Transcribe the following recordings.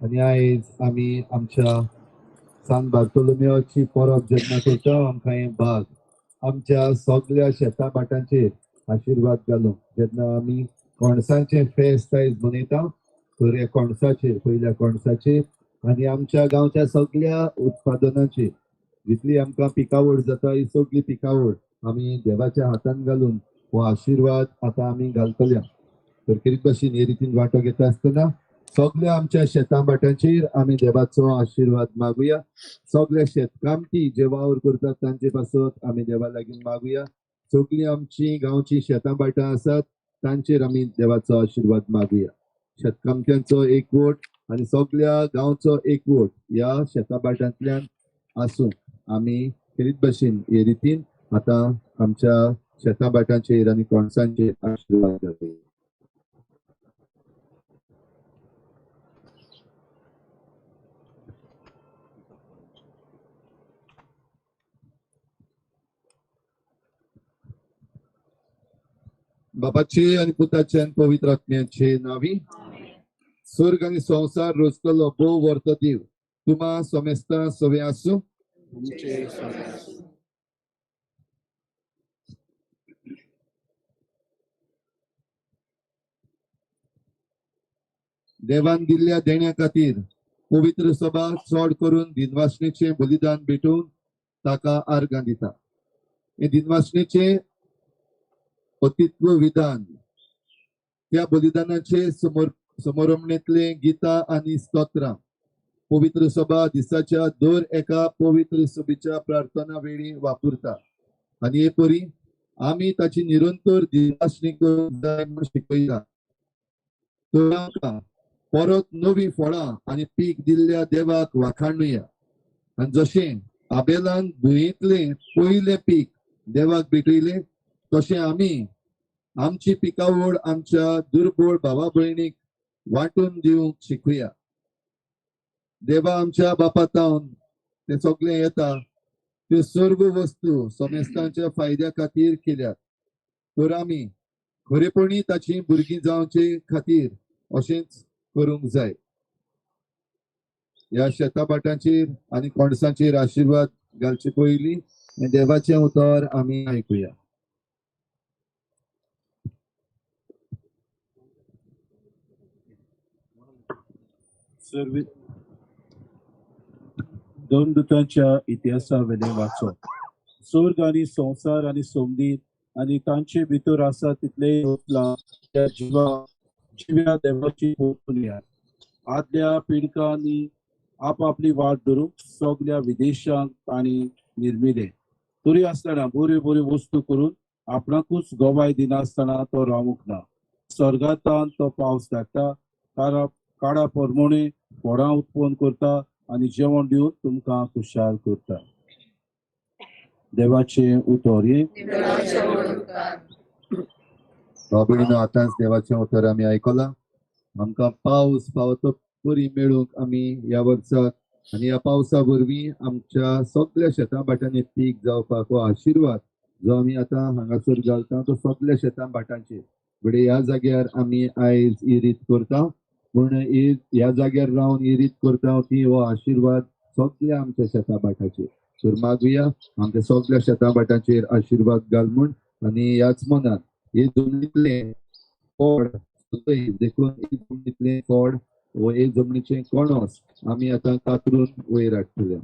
आनी आयज आमी आमच्या सान बार्तोलोमेवाची परब जेन्ना करता आमकां हें भाग आमच्या सगळ्या शेता भाटांचेर आशिर्वाद घालूंक जेन्ना आमी कणसांचें फेस्त आयज मनयता तर ह्या कणसाचेर पयल्या कणसाचेर आनी आमच्या गांवच्या सगळ्या उत्पादनाचेर जितली आमकां पिकावळ जाता ही सगळी पिकावळ आमी देवाच्या हातान घालून हो आशिर्वाद आतां आमी घालतल्या. तर खेरीत भाशेन हे रितीन वांटो घेता आसतना सगळ्या आमच्या शेतां भाटांचेर आमी देवाचो आशिर्वाद मागुया. सगळे शेतकामती जे वावर करतात तांचे पासत आमी देवा लागीं मागुया. सगळीं आमची गांवची शेतां भाटां आसात तांचेर आमी देवाचो आशिर्वाद मागुया. शेतकामत्यांचो एकवट आनी सगळ्या गांवचो एकवट ह्या शेतां भाटांतल्यान आसूं आमी खेरीत भाशेन हे रितीन आतां आमच्या शेतां भाटांचेर आनी कणसांचेर आशिर्वाद घालुया. बापाचे आनी पुताचे आनी पवित्र आत्म्याचे नावी. स्वर्ग आनी संवसार रचतलो भोव वर्त देव तुमा समेस्ता सवे आसूं. देवान दिल्ल्या देण्या खातीर पवित्र सभा चड करून दिनवासणेचें बलिदान भेटोवन ताका आर्गां दिता. हे दिनवासणेचें अतित्व विधान त्या बलिदानाचे समोरमणेंतले गीता आनी स्तोत्रां पवित्र सभा दिसाच्या दर एका पवित्र सभेच्या प्रार्थना वेळी वापरता आनी हे परी आमी ताची निरंतर दिनवासणी करूंक जाय म्हूण शिकयता. तर आमकां परत नवी फळां आनी पीक दिल्ल्या देवाक वाखाणुया आनी जशें आबेलान भुंयेंतलें पयलें पीक देवाक भेटयलें तशें आमी आमची पिकावळ आमच्या दुर्बळ भावा भयणीक वांटून दिवंक शिकूया. देवा आमच्या बापा तावन तें सगळें येता त्यो सर्व वस्तू समेस्तांच्या फायद्या खातीर केल्यात तर आमी खरेपणी ताची भुरगीं जावचे खातीर अशेंच करूंक जाय. ह्या शेता भाटांचेर आनी कणसांचेर आशिर्वाद घालचे पयलीं देवाचें उतर आमी आयकुया. दोन दुतांच्या इतिहासा वेलें वाचो. स्वर्ग आनी संवसार आनी सोमदीर आनी तांचे भितर आसा तितले त्या जिवा जिव्या देवाची पोटून आदल्या पिडकांनी आपापली वाट धरूंक सगल्या विदेशांक तांणी निर्मिले. तरी आसतना बऱ्यो बऱ्यो वस्तू करून आपणाकूच गवाय दिनासतना तो रावूंक ना. स्वर्गांतान तो पावस धाडटा, काडा परमोणे फळां उत्पन्न करता आनी जेवण दिवन तुमकां खुशाल करता. देवाचें उतर हें. बाबडीनो आतांच देवाचें उतर आमी आयकलां. आमकां पावस पावतो बरी मेळूंक आमी ह्या वर्साक आनी ह्या पावसा वरवीं आमच्या सगळ्या शेतां भाटांनी पीक जावपाक हो आशिर्वाद जो आमी आतां हांगासर घालता तो सगळ्या शेतां भाटांचेर घडये ह्या जाग्यार आमी आयज ही रीत करता पूण ह्या जाग्यार रावन ही रीत करता ती हो आशिर्वाद सगळ्या आमच्या शेतां भाटाचेर. तर मागुया आमच्या सगळ्या शेतां भाटांचेर आशिर्वाद घाल म्हूण आनी ह्याच मनान हे जमनीतलें फळ देखून हे जमनीतलें फळ वो हे जमनीचें कणस आमी आतां कातरून वयर हाडटले.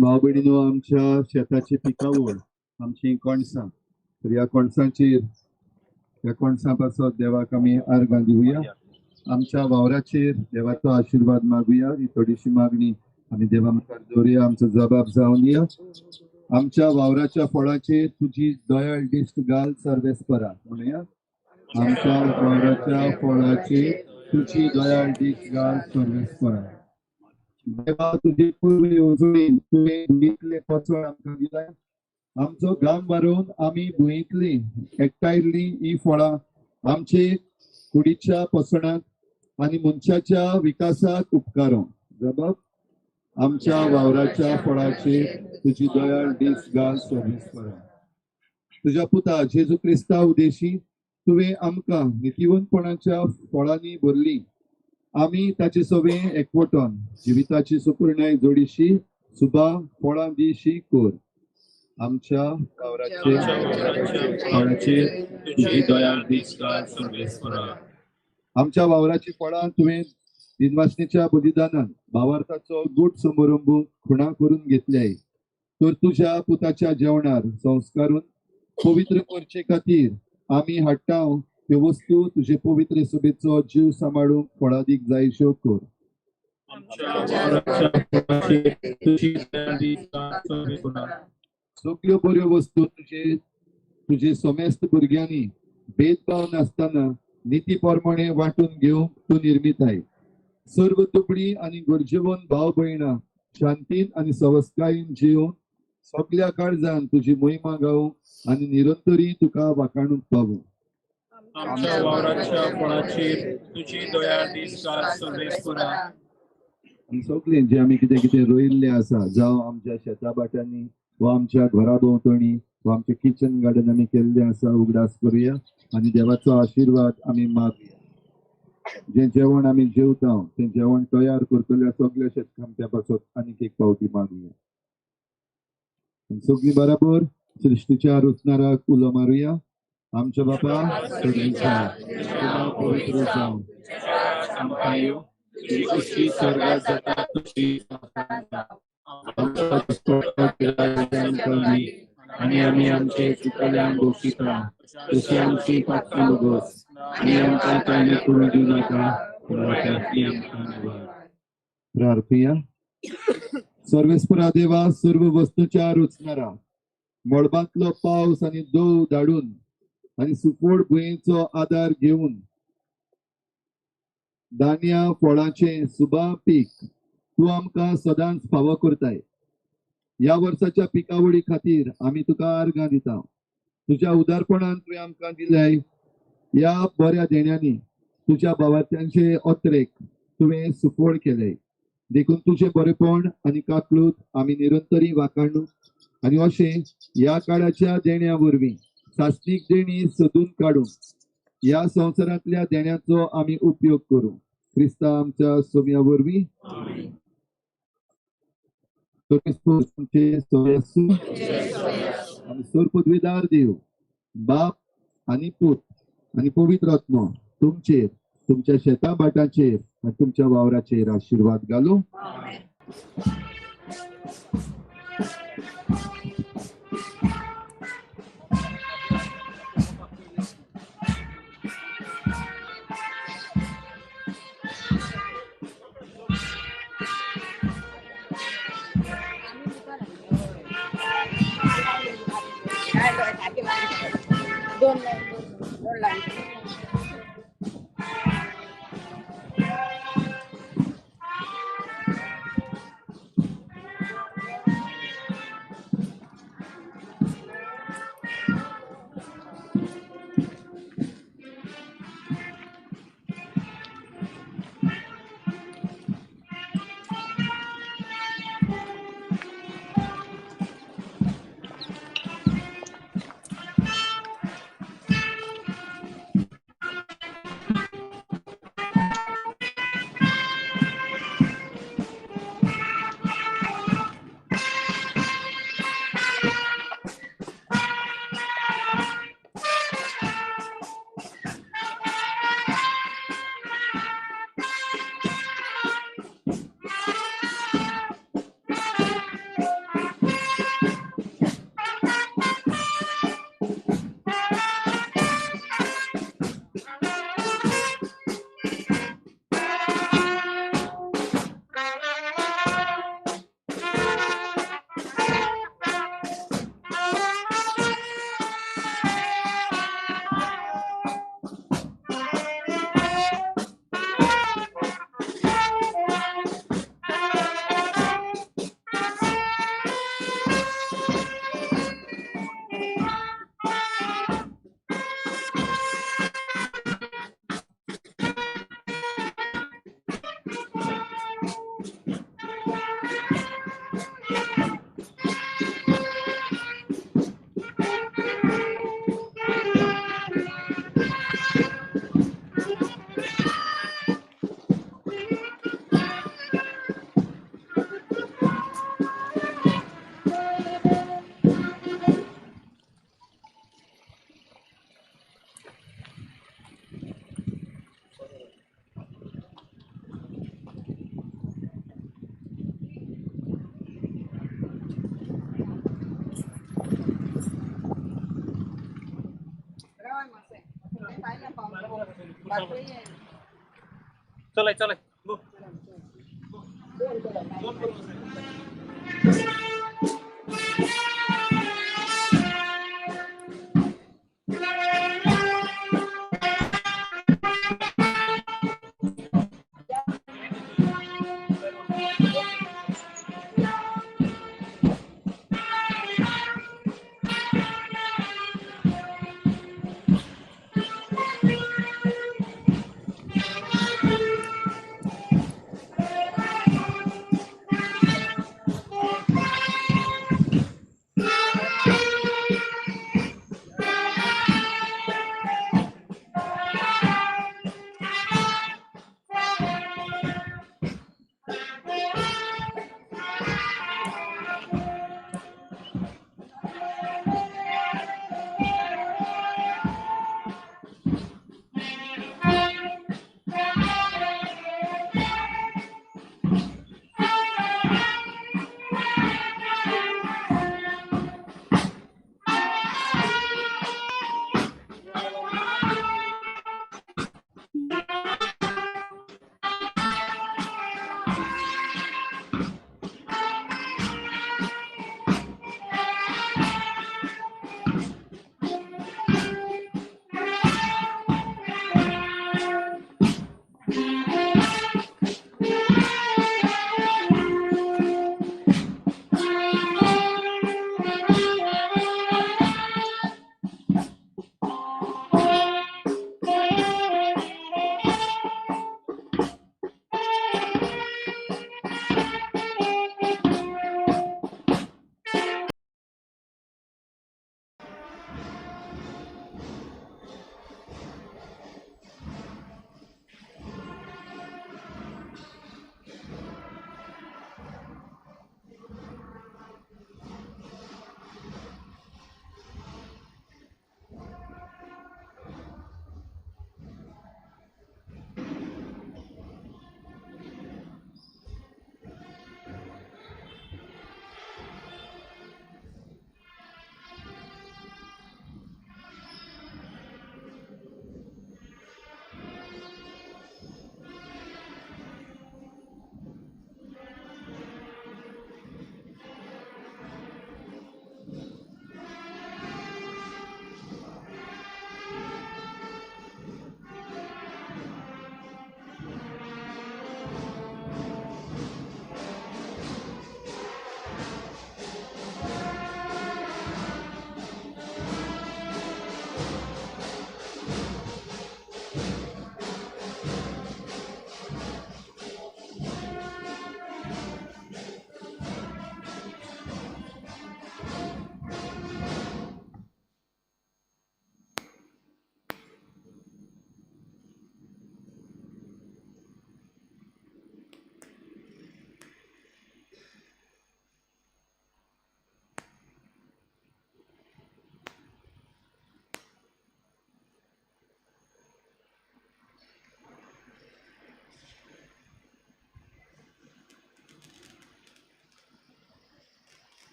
भाव भयणीनो, आमच्या शेताची पिकावळ, आमची कणसां, तर ह्या कणसांचेर, ह्या कणसां पासत देवाक आमी आर्गां दिवया. आमच्या वावराचेर देवाचो आशिर्वाद मागुया. ही थोडीशी मागणी आमी देवा मुखार दवरुया. आमचो जबाब जावन दिया. आमच्या वावराच्या फळाचेर तुजी दयाळ दिश्ट घाल सर्वेस्परा म्हणुया. आमच्या वावराच्या फळाचेर तुजी दयाळ दिश्ट घाल सर्वेस्परा. देवा, तुजी पूर्व येवजणेन तुवें भुंयेंतलें पसळ आमकां दिलां. आमचो घाम वारोवन आमी भुंयेंतलीं एकठांयल्लीं ही फळां आमचे कुडीच्या पोसणाक आनी मनशाच्या विकासाक उपकारो. जबाब, आमच्या वावराच्या फळाचेर तुजी दयाळ दीस घाल सर्वेस्परा. तुज्या पुता जेजू क्रिस्ता उदेशी तुवें आमकां नितीवंतपणाच्या फळांनी भरली. आमी ताचे सवे एकवटून जिविताची सुपूर्णाय जोडीशी सुबा फळां दिशी कोर. आमच्या वावराचेर फळाचेर तुजी दयाळ दीस घाल सर्वेस्परा. आमच्या वावराची फळां तुवें दिनवासनेच्या बलिदानान भावार्थाचो गूट समारंभ खुणा करून घेतल्याय. तर तुज्या पुताच्या जेवणार संस्कारून पवित्र करचे खातीर आमी हाडटा त्यो वस्तू तुजे पवित्र सभेचो जीव सांबाळूंक फळादीक जायश्यो कर. सगल्यो बऱ्यो वस्तू तुजे तुजे समेस्त भुरग्यांनी भेदभाव नासतना निती प्रमाणे वांटून घेवंक तूं निर्मिताय. सर्व दुबळी आनी गरजेवन भाव भयणां शांतीन आनी सवस्कायेन जिवन सगल्या काळजान तुजी मोहिमा गावंक आनी निरंतरी तुका वाखाणूंक पावूं. आमच्या वावराच्या फळाचेर तुजी दया दीस घाल सर्वेस्परा. आनी सगळें जें आमी कितें कितें रोयिल्लें आसा, जावं आमच्या शेता भाटांनी वा आमच्या घरा भोंवतणी वा आमचें किचन गार्डन आमी केल्लें आसा, उगडास करुया आनी देवाचो आशिर्वाद आमी मागया. जें जेवण आमी जेवता तें जेवण तयार करतल्या सगळ्या शेतकामत्या पासत आनीक एक पावटी मागया. सगळीं बराबर सृश्टीच्या रुचणाराक उलो मारुया. आमच्या बापा तुझें नांव पवित्र जावं, आमकां येवं, तुजी इत्सा स्वर्गात जाता तशी संवसारांत जावं. आमचो दिसपट्टो आमकां दी आनी आमी आमचे चुकल्यांक बोगशिता तशी आमची पातकां बोगस आनी आमकां कांय करूं दिवं नाका, पूण वाट्यांतली आमकां निवार. प्रार्थुया. सर्वेस्परा देवा, सर्व वस्तूच्या रुचणारा, मळबांतलो पावस आनी दव धाडून आनी सुकोड भुंयेचो आदार घेवन धान्या फळाचें सुबा पीक तूं आमकां सदांच फावो करताय. ह्या वर्साच्या पिकावळी खातीर आमी तुका आर्गां दिता. तुज्या उदारपणान तुवें आमकां दिल्याय ह्या बऱ्या देण्यांनी तुज्या भावार्थ्यांचे अत्रेक तुवें सुफळ केलें. देखून तुजें बरेपण आनी काकलूत आमी निरंतरी वाखाणू आनी अशें ह्या काळाच्या देण्या वरवीं सासणीक देणी सोदून काडून ह्या संवसारांतल्या देण्याचो आमी उपयोग करूं. क्रिस्ता आमच्या सोम्या वरवीं. आनी सोर पदवीदार देव बाप आनी पूत आनी पवित्र आत्मो तुमचेर, तुमच्या शेता भाटाचेर आनी तुमच्या वावराचेर आशिर्वाद घालूं. दोन लाईन, दोन लाईन. चला चला.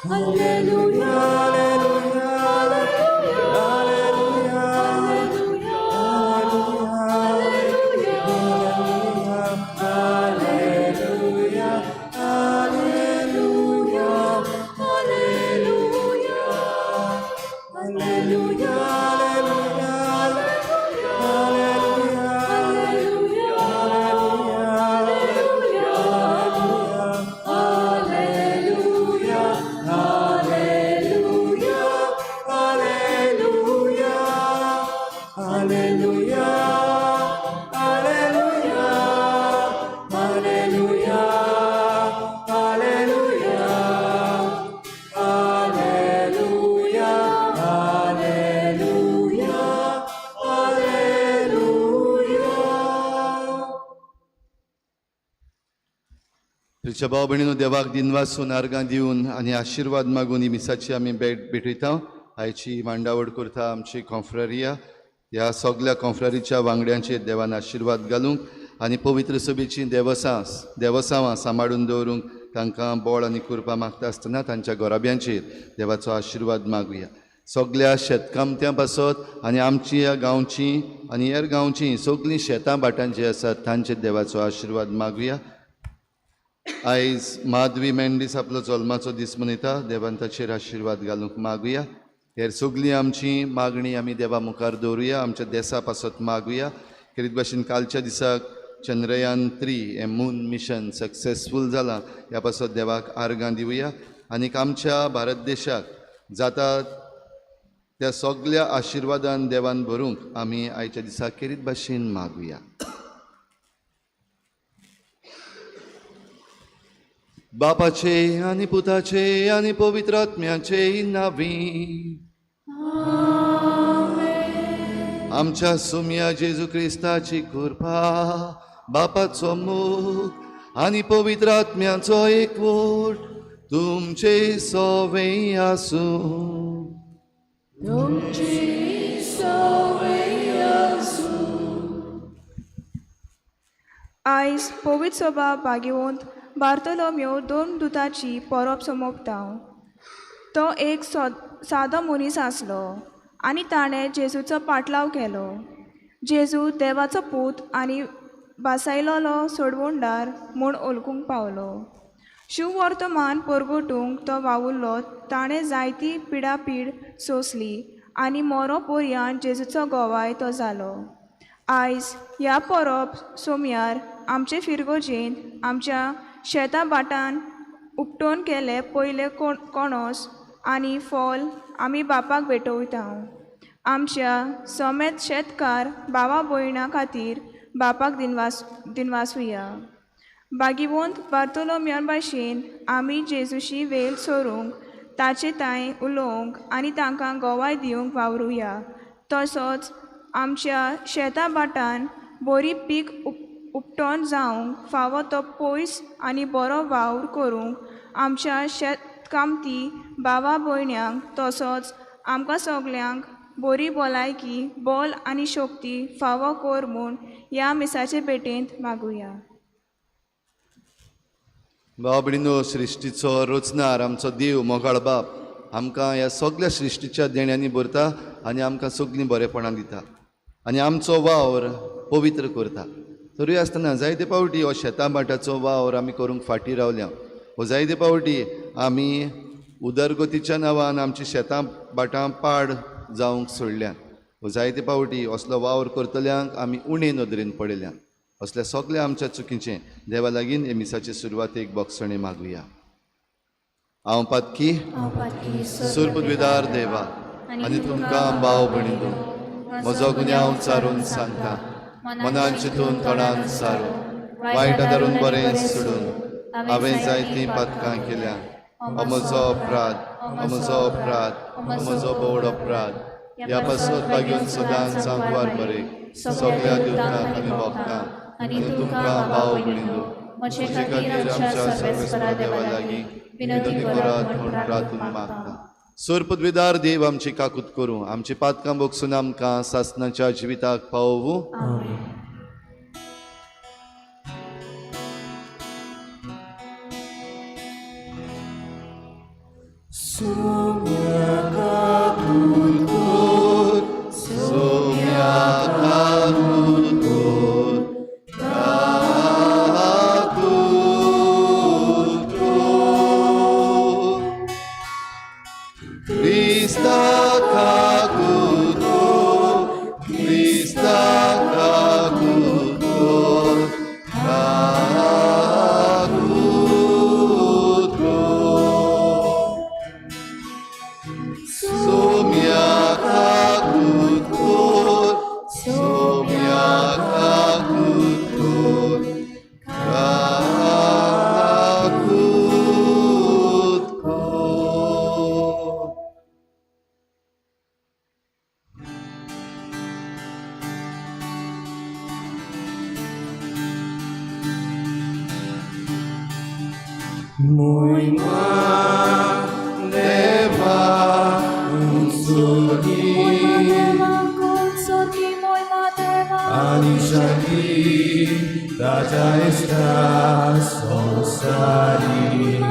Alleluia, alleluia, alleluia. क्रिस्तांव भाव भयणीनो, देवाक दिनवासून आर्गां दिवन आनी आशिर्वाद मागून ही मिसाची आमी भेट भेटयता. आयची मांडावळ करता आमची कॉन्फ्रारिया. ह्या सगल्या कॉन्फ्रारीच्या वांगड्यांचेर देवान आशिर्वाद घालूंक आनी पवित्र सभेची देवसांवां सांबाळून दवरूंक तांकां बळ आनी कृपा मागता आसतना तांच्या घराब्यांचेर देवाचो आशिर्वाद मागुया. सगल्या शेतकामत्यां पासत आनी आमची ह्या गांवची आनी हेर गांवची सगळीं शेतां भाटां जी आसात तांचेर देवाचो आशिर्वाद मागुया. आयज माधवी मेंडीस आपलो जल्माचो दीस मनयता, देवान ताचेर आशिर्वाद घालूंक मागुया. हेर सगळीं आमची मागणी आमी देवा मुखार दवरुया, आमच्या देसा पासत मागुया. खेरीत भाशेन कालच्या दिसाक चंद्रयान 3 हें मून मिशन सक्सेसफूल जालां, ह्या पासत देवाक आर्गां दिवया. आनीक आमच्या भारत देशाक जाता त्या सगल्या आशिर्वादान देवान भरूंक आमी आयच्या दिसा खेरीत भाशेन मागुया. बापाचे आनी पुताचे आनी पवित्र आत्म्याचे नांवी आमच्या सुम्या जेजू क्रिस्ताची कृपा, बापाचो मोग आनी पवित्र आत्म्याचो एकवट तुमचे सवे आसूं. आयज पवित्र सभा भाग्यवंत बार्तोलोम्यो दोन दुताची परब सोमोपता. तो एक सादो मनीस आसलो आनी ताणें जेजूचो पाटलाव केलो. जेजू देवाचो पूत आनी बासायलोलो सोडवणदार म्हूण ओळखूंक पावलो. शुवर्तमान परगटूंक तो वावुरलो. ताणें जायती पिडापीड सोंसली आनी मोरो पर्यंत जेजूचो गोवाय तो जालो. आयज ह्या परब सोमयार आमचे फिरगोजेंत आमच्या शेतां भाटान उपटोवन केले पयले कोणोस आनी फोल आमी बापाक भेटोवता. आमच्या समेत शेतकार भावा भयणां खातीर बापाक दिनवासुया. भाग्यवंत बार्तोलोम्यान भाशेन आमी जेजूशी वेल सोरूंक, ताचे तांय उलोवंक आनी तांकां गोवाय दिवंक वावरुया. तसोच आमच्या शेतां भाटान बरी पीक उपटोन जावंक फावो तो पयस आनी बरो वावर करूंक आमच्या शेतकामती भावा भयण्यांक तसोच आमकां सगल्यांक बरी भलायकी, बल आनी शक्ती फावो कर म्हूण ह्या मिसाचे भेटेंत मागुया. भाव भयणीनो, सृश्टीचो रचणार आमचो देव मोगाळ बाप आमकां ह्या सगल्या सृश्टीच्या देण्यांनी भरता आनी आमकां सगळीं बरेपणां दिता आनी आमचो वावर पवित्र करता. तरूय आसतना जायते पावटी हो शेतां भाटाचो वावर आमी करूंक फाटीं रावल्या. हो जायते पावटी आमी उदरगतीच्या नांवान आमची शेतां भाटां पाड जावंक सोडल्यात. हो जायते पावटी असलो वावर करतल्यांक आमी उणे नदरेन पळयल्यात. असल्या सगल्या आमच्या चुकीचें देवा लागीं हे मिसाचे सुरवातेक बोगसणें मागुया. हांव पातकी सुरपुदविदार देवा आनी तुमकां भाव भयणीनो म्हजो गुन्यांव चारून सांगता, मनान चिंतून तोंडान सारून वायट धरून बरें सोडून हांवें जायतीं पातकां केल्या. म्हजो अपराध, म्हजो अपराध, म्हजो भोवड अपराध. ह्या पासत बागेवन सदांच सांगवार बरें सगल्या देवतांक आनी भक्तांक आनी तुमकां भाव भयणीनो म्हजे खातीर आमच्या सर्वेस्परा देवा लागीं विनंती करात म्हूण प्रार्थून मागता. सुरपदविदार देव आमची काकूत करूं, आमची पातकां भोगसून आमकां सासनाच्या जिविताक पावोवं. Moima Deva Ani Shakti Raja Esta Sonsari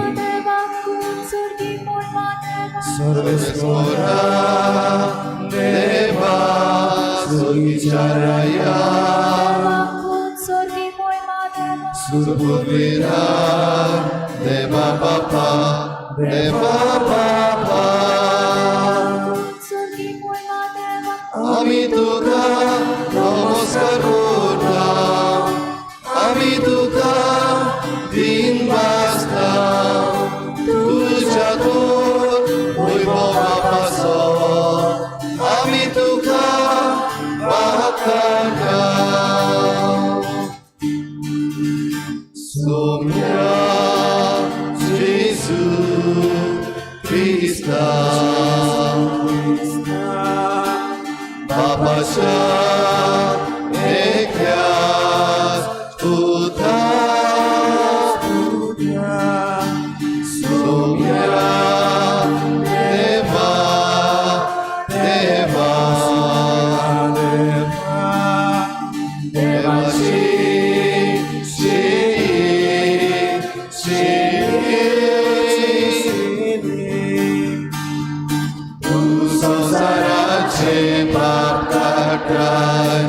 Sarveswara Deva Sugicharaya Surpudvira Deva Papa Deva Papa Ami tuka namaskar kortam, ami tuka din bastam, tuja tor hoibo bapaso, ami tuka bahakartam. Somya Jesu Krista Bapasha Ekhyas Puta Somya Deva Deva Deva Shi Shi Shi Tu संसाराचे पाप काडटाय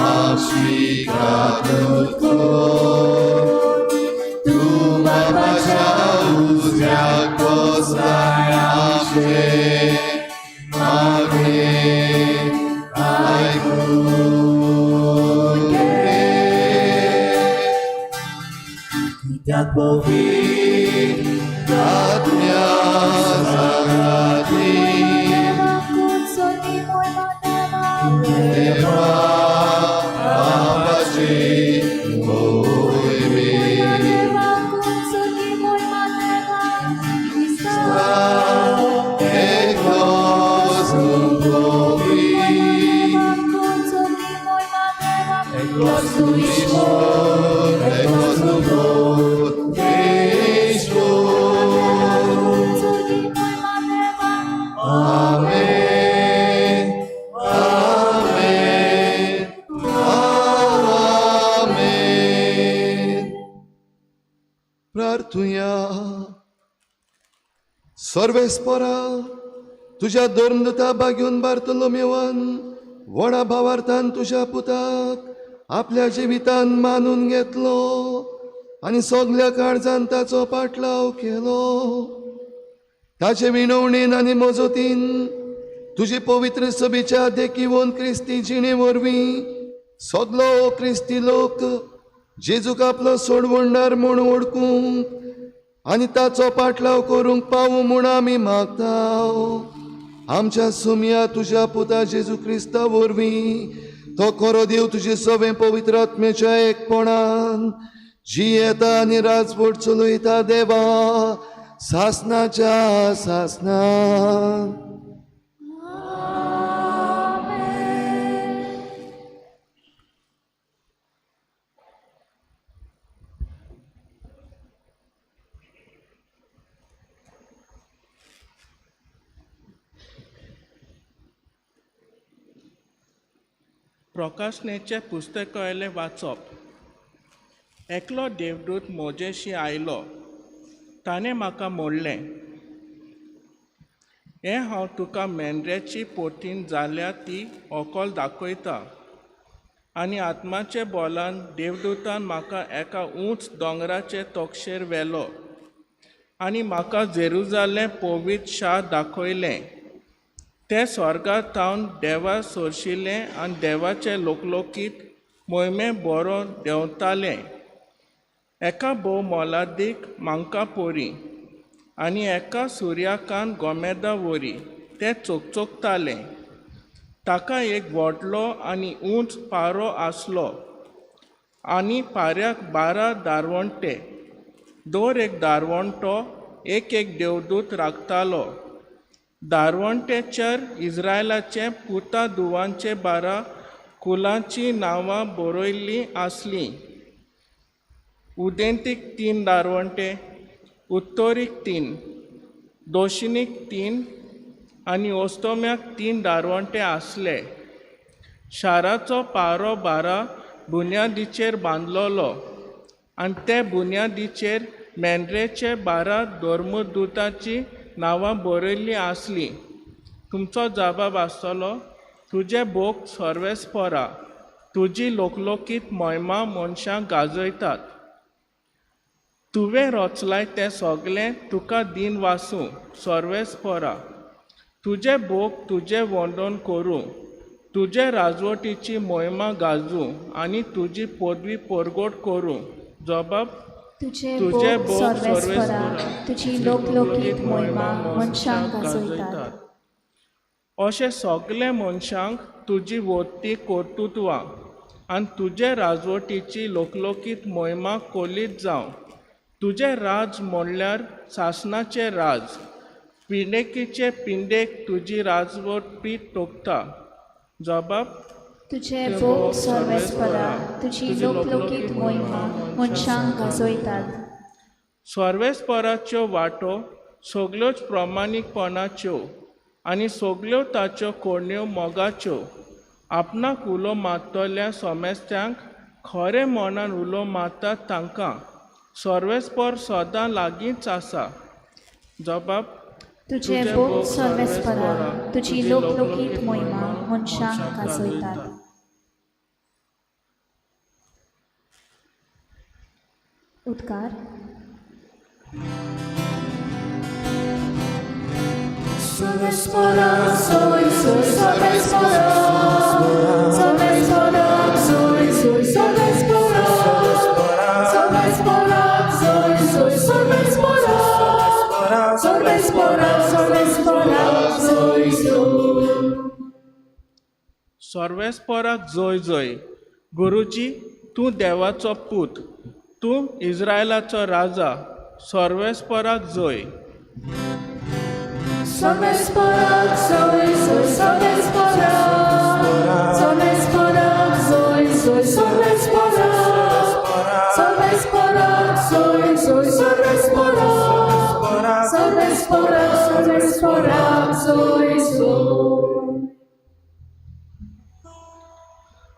आपशिकात तूं बापाच्या उजव्याक बसलाय आमचे मागणें आयकून घे. कित्याक पवित्र आत्म्या सांगाती देवा बापाची मोहिमे एकलोच पवित्र एकलोच तूं ईश्वर, एकलोच तूं ईश्वर. आमेन, आमेन, आमेन. प्रार्थुया. सर्वेस्परा तुज्या धर्मदूता बागेवन बार्तोलोमेवान व्हडा भावार्थान तुज्या पुताक आपल्या जिवितान मानून घेतलो आनी सगल्या काळजान ताचो पाटलाव केलो. ताचे विनवणेन आनी मजतीन तुजे पवित्र सभेच्या देखीवन क्रिस्ती जिणे वरवीं सगलो क्रिस्ती लोक जेजूक आपलो सोडवणदार म्हूण वळखूंक आनी ताचो पाटलाव करूंक पावूं म्हूण आमी मागता. आमच्या सुमया तुज्या पुता जेजू क्रिस्ता वरवीं तो खरो देव तुजे सवें पवित्र आत्म्याच्या एकपणान जियेता आनी राजवट चलयता देवा सासनाच्या सासनान. प्रकाशनेचें पुस्तक वयलें वाचप. एकलो देवदूत म्हजेशी आयलो, ताणें म्हाका म्हणलें, हें हांव तुका मेंढऱ्याची पोतीन जाल्या ती व्हंकल दाखयता. आनी आत्माचे बोलान देवदूतान म्हाका एका उंच दोंगराचे तोक्षेर व्हेलो आनी म्हाका जेरुजालें पवित्र शार दाखयलें. तें स्वर्गात थावन देवा सोरशिल्लें आनी देवाचे लोकलोकीत मोहिमे बरो देंवतालें. एका भोव मोलादीक मांका पोरी आनी एका सुर्याकांत गोमेदा वरी तें चकचकतालें. ताका एक व्हडलो आनी उंच पारो आसलो आनी पाऱ्याक 12 दारवंटे. दर एक दारवंटो एक एक देवदूत राखतालो. दारवंटेचेर इस्रायलाचे पुता धुवांचे 12 कुलांचीं नांवां बरयल्लीं आसलीं. उदेंतीक 3 दारवंटे, उत्तोरीक 3, दोशिनीक 3 आनी ओस्तोम्याक 3 दारवंटे आसले. शाराचो पारो 12 बुन्यादीचेर बांदलोलो आनी ते बुन्यादीचेर मेंढरेचे 12 धर्मदूतांची नांवां बरयल्लीं आसलीं. तुमचो जबाब आसतलो, तुजे भोग सर्वेस्परा, तुजी लोकलोकीत मोहिमा मनशांक गाजयतात. तुवें रचलाय तें सगळें तुका दिन वासूं सर्वेस्परा, तुजे भोग तुजें वंदन करूं, तुजे राजवटीची मोहिमा गाजूं आनी तुजी पदवी परगट करूं. जबाब, तुजे भोग सर्वेस्परा, तुजी लोकलोकीत मोहिमा मनशांक गाजयतात. अशें सगळे मनशांक तुजी वत्ती कर्तृत्वां आनी तुजे राजवटीची लोकलोकीत मोहिमा कोलीत जावं. तुजें राज म्हणल्यार सासणाचें राज, पिंडेकीचे पिंडेक तुजी राजवटपी तोखता. जबाब, तुजे भोग सर्वेस्परा, तुजी लोकलोकीत मोहिमा मनशांक गाजयतात. सर्वेस्पराच्यो वाटो सगल्योच प्रमाणीकपणाच्यो आनी सगल्यो ताच्यो कोण्यो मोगाच्यो. आपणाक उलो मारतल्या सोमेस्त्यांक खरें मनान उलो मारतात तांकां सर्वेस्पर सदां लागींच आसा. जबाब, तुजे भोग सर्वेस्परा, तुजी लोकलोकीत मोहिमा मनशांक गाजयतात. उद्गार. सर्वेस्परा, सोय सोय सर्वेस्परा, सर्वेस्परा, सोय सोय सर्वेस्परा, सर्वेस्परा, सोय सोय सर्वेस्परा, सर्वेस्परा, सर्वेस्परा, सोय सोय. सर्वेस्पराक जय जय. गुरुजी, तूं देवाचो पूत, तूं इस्रायलाचो राजा. सर्वेस्पराक जय. सर्वेस्पराक सोय सोय सर्वेस्परा, सर्वेस्पराक सोय सोय सर्वेस्परा, सर्वेस्पराक सोय सोय सर्वेस्परा, सर्वेस्परा, सर्वेस्पराक सोय सोय.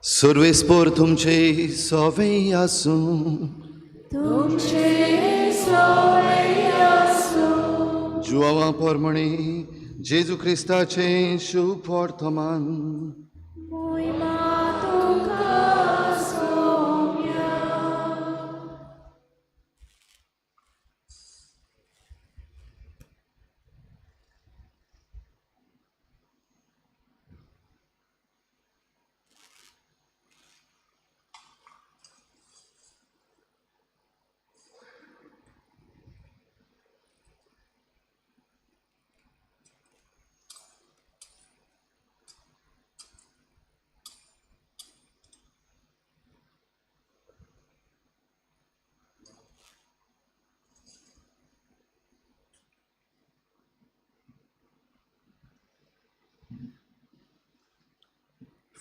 सर्वेस्पर तुमचे सवे आसूं. तुमचे सोय आसूं. जुआवा परमणे जेजू क्रिस्ताचें शुभ वर्तमान. मोहिमा तुका सोम्या.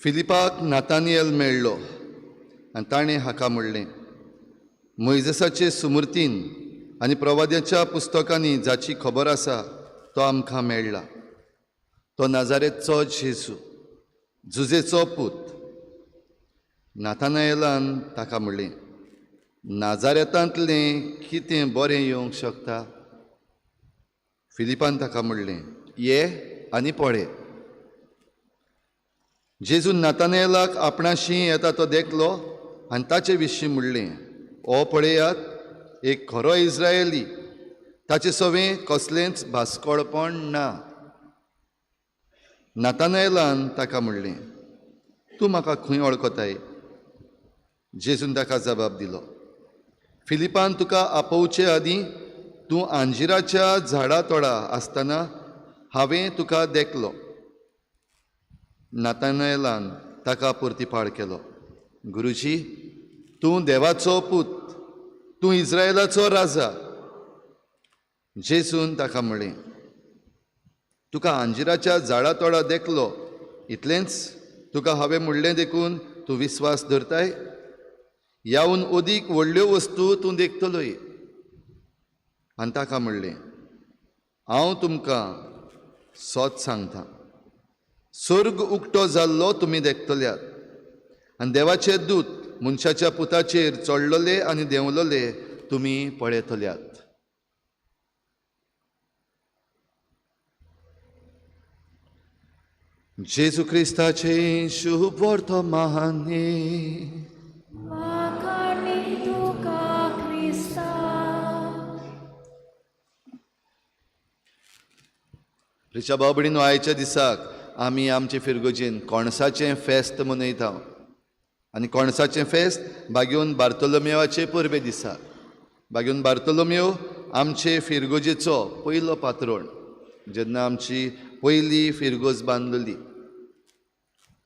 फिलिपाक नातानियल मेळ्ळो आनी ताणें हाका म्हणलें, मोयजेसाचे सुमूर्तीन आनी प्रवाद्याच्या पुस्तकांनी जाची खबर आसा तो आमकां मेळ्ळा. तो नाजारेतचो जेजू, जुजेचो पूत. नातानायलान ताका म्हणलें, नाजारेतांतलें कितें बरें येवंक शकता? फिलिपान ताका म्हणलें, ये आनी पळय. जेजून नातानेलाक आपणाशी येता तो देखलो आनी ताचे विशीं म्हणलें, ओ पळयात, एक खरो इस्रायली, ताचे सवें कसलेंच भास्कोळपण ना. नातानेलान ताका म्हणलें, तूं म्हाका खंय वळखताय? जेजून ताका जबाब दिलो, फिलिपान तुका आपोवचे आदीं तूं आंजिराच्या झाडा तोडा आसतना हांवें तुका देखलो. नातानायलान ताका प्रतिपाळ केलो, गुरुजी, तूं देवाचो पूत, तूं इस्रायलाचो राजा. जेजून ताका म्हणलें, तुका आंजिराच्या झाडा तोडा देखलो इतलेंच तुका हांवें म्हणलें देखून तूं विस्वास धरताय? यावन अदीक व्हडल्यो वस्तू तूं देखतलोय. आनी ताका म्हणलें, हांव तुमकां सत सांगता, स्वर्ग उक्तो जाल्लो तुमी देखतल्यात आनी देवाचे दूत मनशाच्या पुताचेर चडलोले आनी देंवलोले तुमी पळयतल्यात. जेजू क्रिस्ताचे शुभ वर्तमाने. रिचा भाव भयणीनो, आयच्या दिसाक आमी आमचे फिरगोजेन कोणसाचें फेस्त मनयता आनी कोणसाचें फेस्त बागेवन बार्तोलोमेवाचे परबे दिसा. बागेवन बार्तोलोमेव आमचे फिरगोजेचो पयलो पात्रोण, जेन्ना आमची पयली फिरगोज बांदलेली.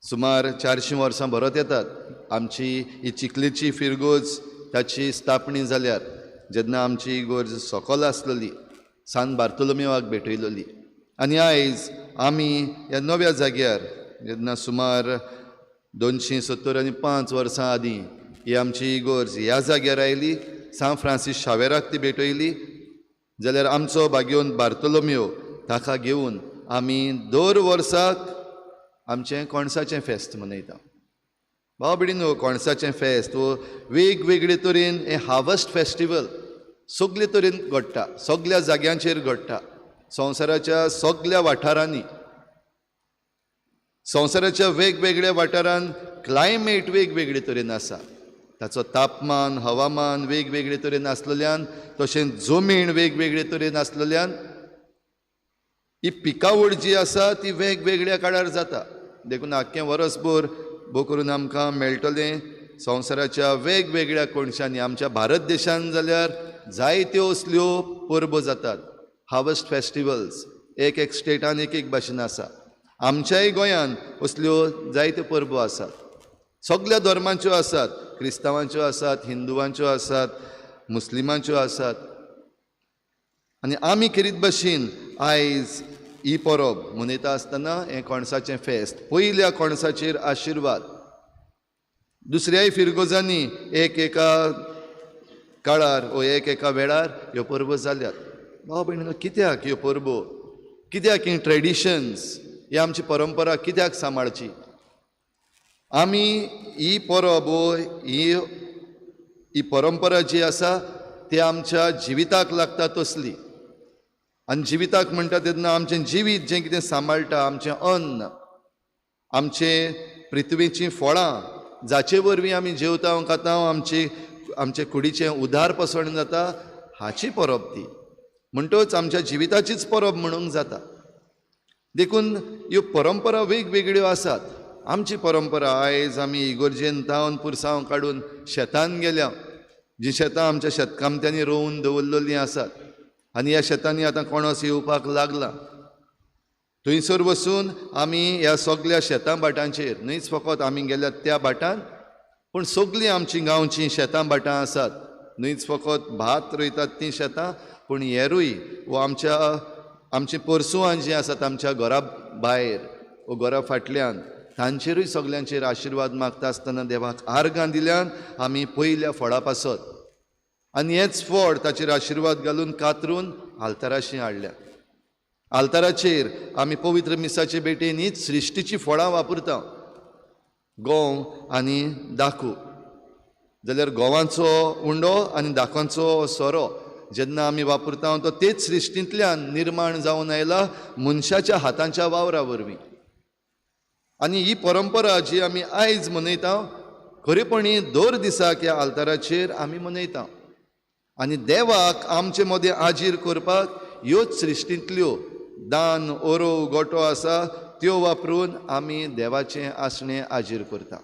सुमार 400 वर्सां भरत येतात आमची ही चिखलेची फिरगोज ताची स्थापणी जाल्यार, जेन्ना आमची इगोर्ज सकल आसलेली, सान बार्तोलोमेवाक भेटयलेली. आनी आयज आमी ह्या नव्या जाग्यार जेन्ना सुमार 275 वर्सां आदीं ही आमची इगोर्ज ह्या जाग्यार आयली, सान फ्रांसीस शावेराक ती भेटयली, जाल्यार आमचो बागेवन बार्तोलोमेव ताका घेवन आमी दर वर्साक आमचें कोणसाचें फेस्त मनयता. भाव भयणीनो, कोणसाचें फेस्त वो वेगवेगळे तरेन हें हार्वस्ट फेस्टिवल सगळे तरेन घडटा, सगळ्या जाग्यांचेर घडटा, संवसाराच्या सगळ्या वाठारांनी. संवसाराच्या वेगवेगळ्या वाठारांत क्लायमेट वेगवेगळे तरेन आसा, ताचो तापमान हवामान वेगवेगळे तरेन आसलेल्यान, तशेंच जमीन वेगवेगळे तरेन आसलेल्यान ही पिकावळ जी आसा ती वेगवेगळ्या काळार जाता. देखून आख्खें वरसभर भोव करून आमकां मेळटलें संवसाराच्या वेगवेगळ्या कोनशांनी. आमच्या भारत देशान जाल्यार जायत्यो असल्यो परबो जातात, हार्वस्ट फेस्टिवल्स एक एक स्टेटान एक एक भाशेन आसा. आमच्याय गोंयान असल्यो जायत्यो परबो आसात, सगळ्या धर्मांच्यो आसात, क्रिस्तांवांच्यो आसात, हिंदुवांच्यो आसात, मुस्लिमांच्यो आसात. आनी आमी खेरीत भाशेन आयज ही परब मनयता आसतना हें कोणसाचें फेस्त, पयल्या कोणसाचेर आशिर्वाद. दुसऱ्याय फिरगोजांनी एक एका काळार वो एक एका वेळार ह्यो परबो जाल्यात. भाव भयणीनो, कित्याक ह्यो परबो, कित्याक ही ट्रेडिशन्स, ही आमची परंपरा कित्याक सांबाळची? आमी ही परब वो ही परंपरा जी आसा ती आमच्या जिविताक लागता तसली. आनी जिविताक म्हणटा तेन्ना आमचें जिवीत जें कितें सांबाळटा, आमचें अन्न, आमचे पृथ्वीचीं फळां जाचे वरवीं आमी जेवता खाता, आमची आमचे कुडीचें उदार पसरण जाता, हाची परब ती. म्हणटच आमच्या जिविताचीच परब म्हणूंक जाता. देखून ह्यो परंपरा वेगवेगळ्यो आसात. आमची परंपरा आयज आमी इगोर्जेन तावन पुरसांव काडून शेतान गेल्या, जीं शेतां आमच्या शेतकामत्यांनी रोवन दवरलेलीं आसात आनी ह्या शेतांनी आतां कोणस येवपाक लागला. थंयसर वचून आमी ह्या सगळ्या शेतां भाटांचेर, न्हयच फकत आमी गेल्यात त्या भाटान, पूण सगळीं आमचीं गांवचीं शेतां भाटां आसात, न्हयच फकत भात रोयतात तीं शेतां, पूण हेरूय वो आमच्या आमचीं पोरसुवां जीं आसात आमच्या घरा भायर वो घरा फाटल्यान, तांचेरूय सगल्यांचेर आशिर्वाद मागता आसतना देवाक आर्गां दिल्यान आमी पयल्या फळा पासत आनी हेच फळ ताचेर आशिर्वाद घालून कातरून आल्ताराशी हाडल्या. आल्ताराचेर आमी पवित्र मिसाचे भेटेन हीच सृश्टीचीं फळां वापरता, गंव आनी दाखू. जाल्यार गंवाचो उंडो आनी दाखवांचो सोरो जेन्ना आमी वापरता तो तेच सृश्टींतल्यान निर्माण जावन आयला मनशाच्या हातांच्या वावरा वरवीं. आनी ही परंपरा जी आमी आयज मनयता, खरेपणी दर दिसाक ह्या आल्ताराचेर आमी मनयता. आनी देवाक आमचे मदें आजीर करपाक ह्योच सृश्टींतल्यो दान, ओरोव, गोटो आसा त्यो वापरून आमी देवाचें आसणें आजीर करता.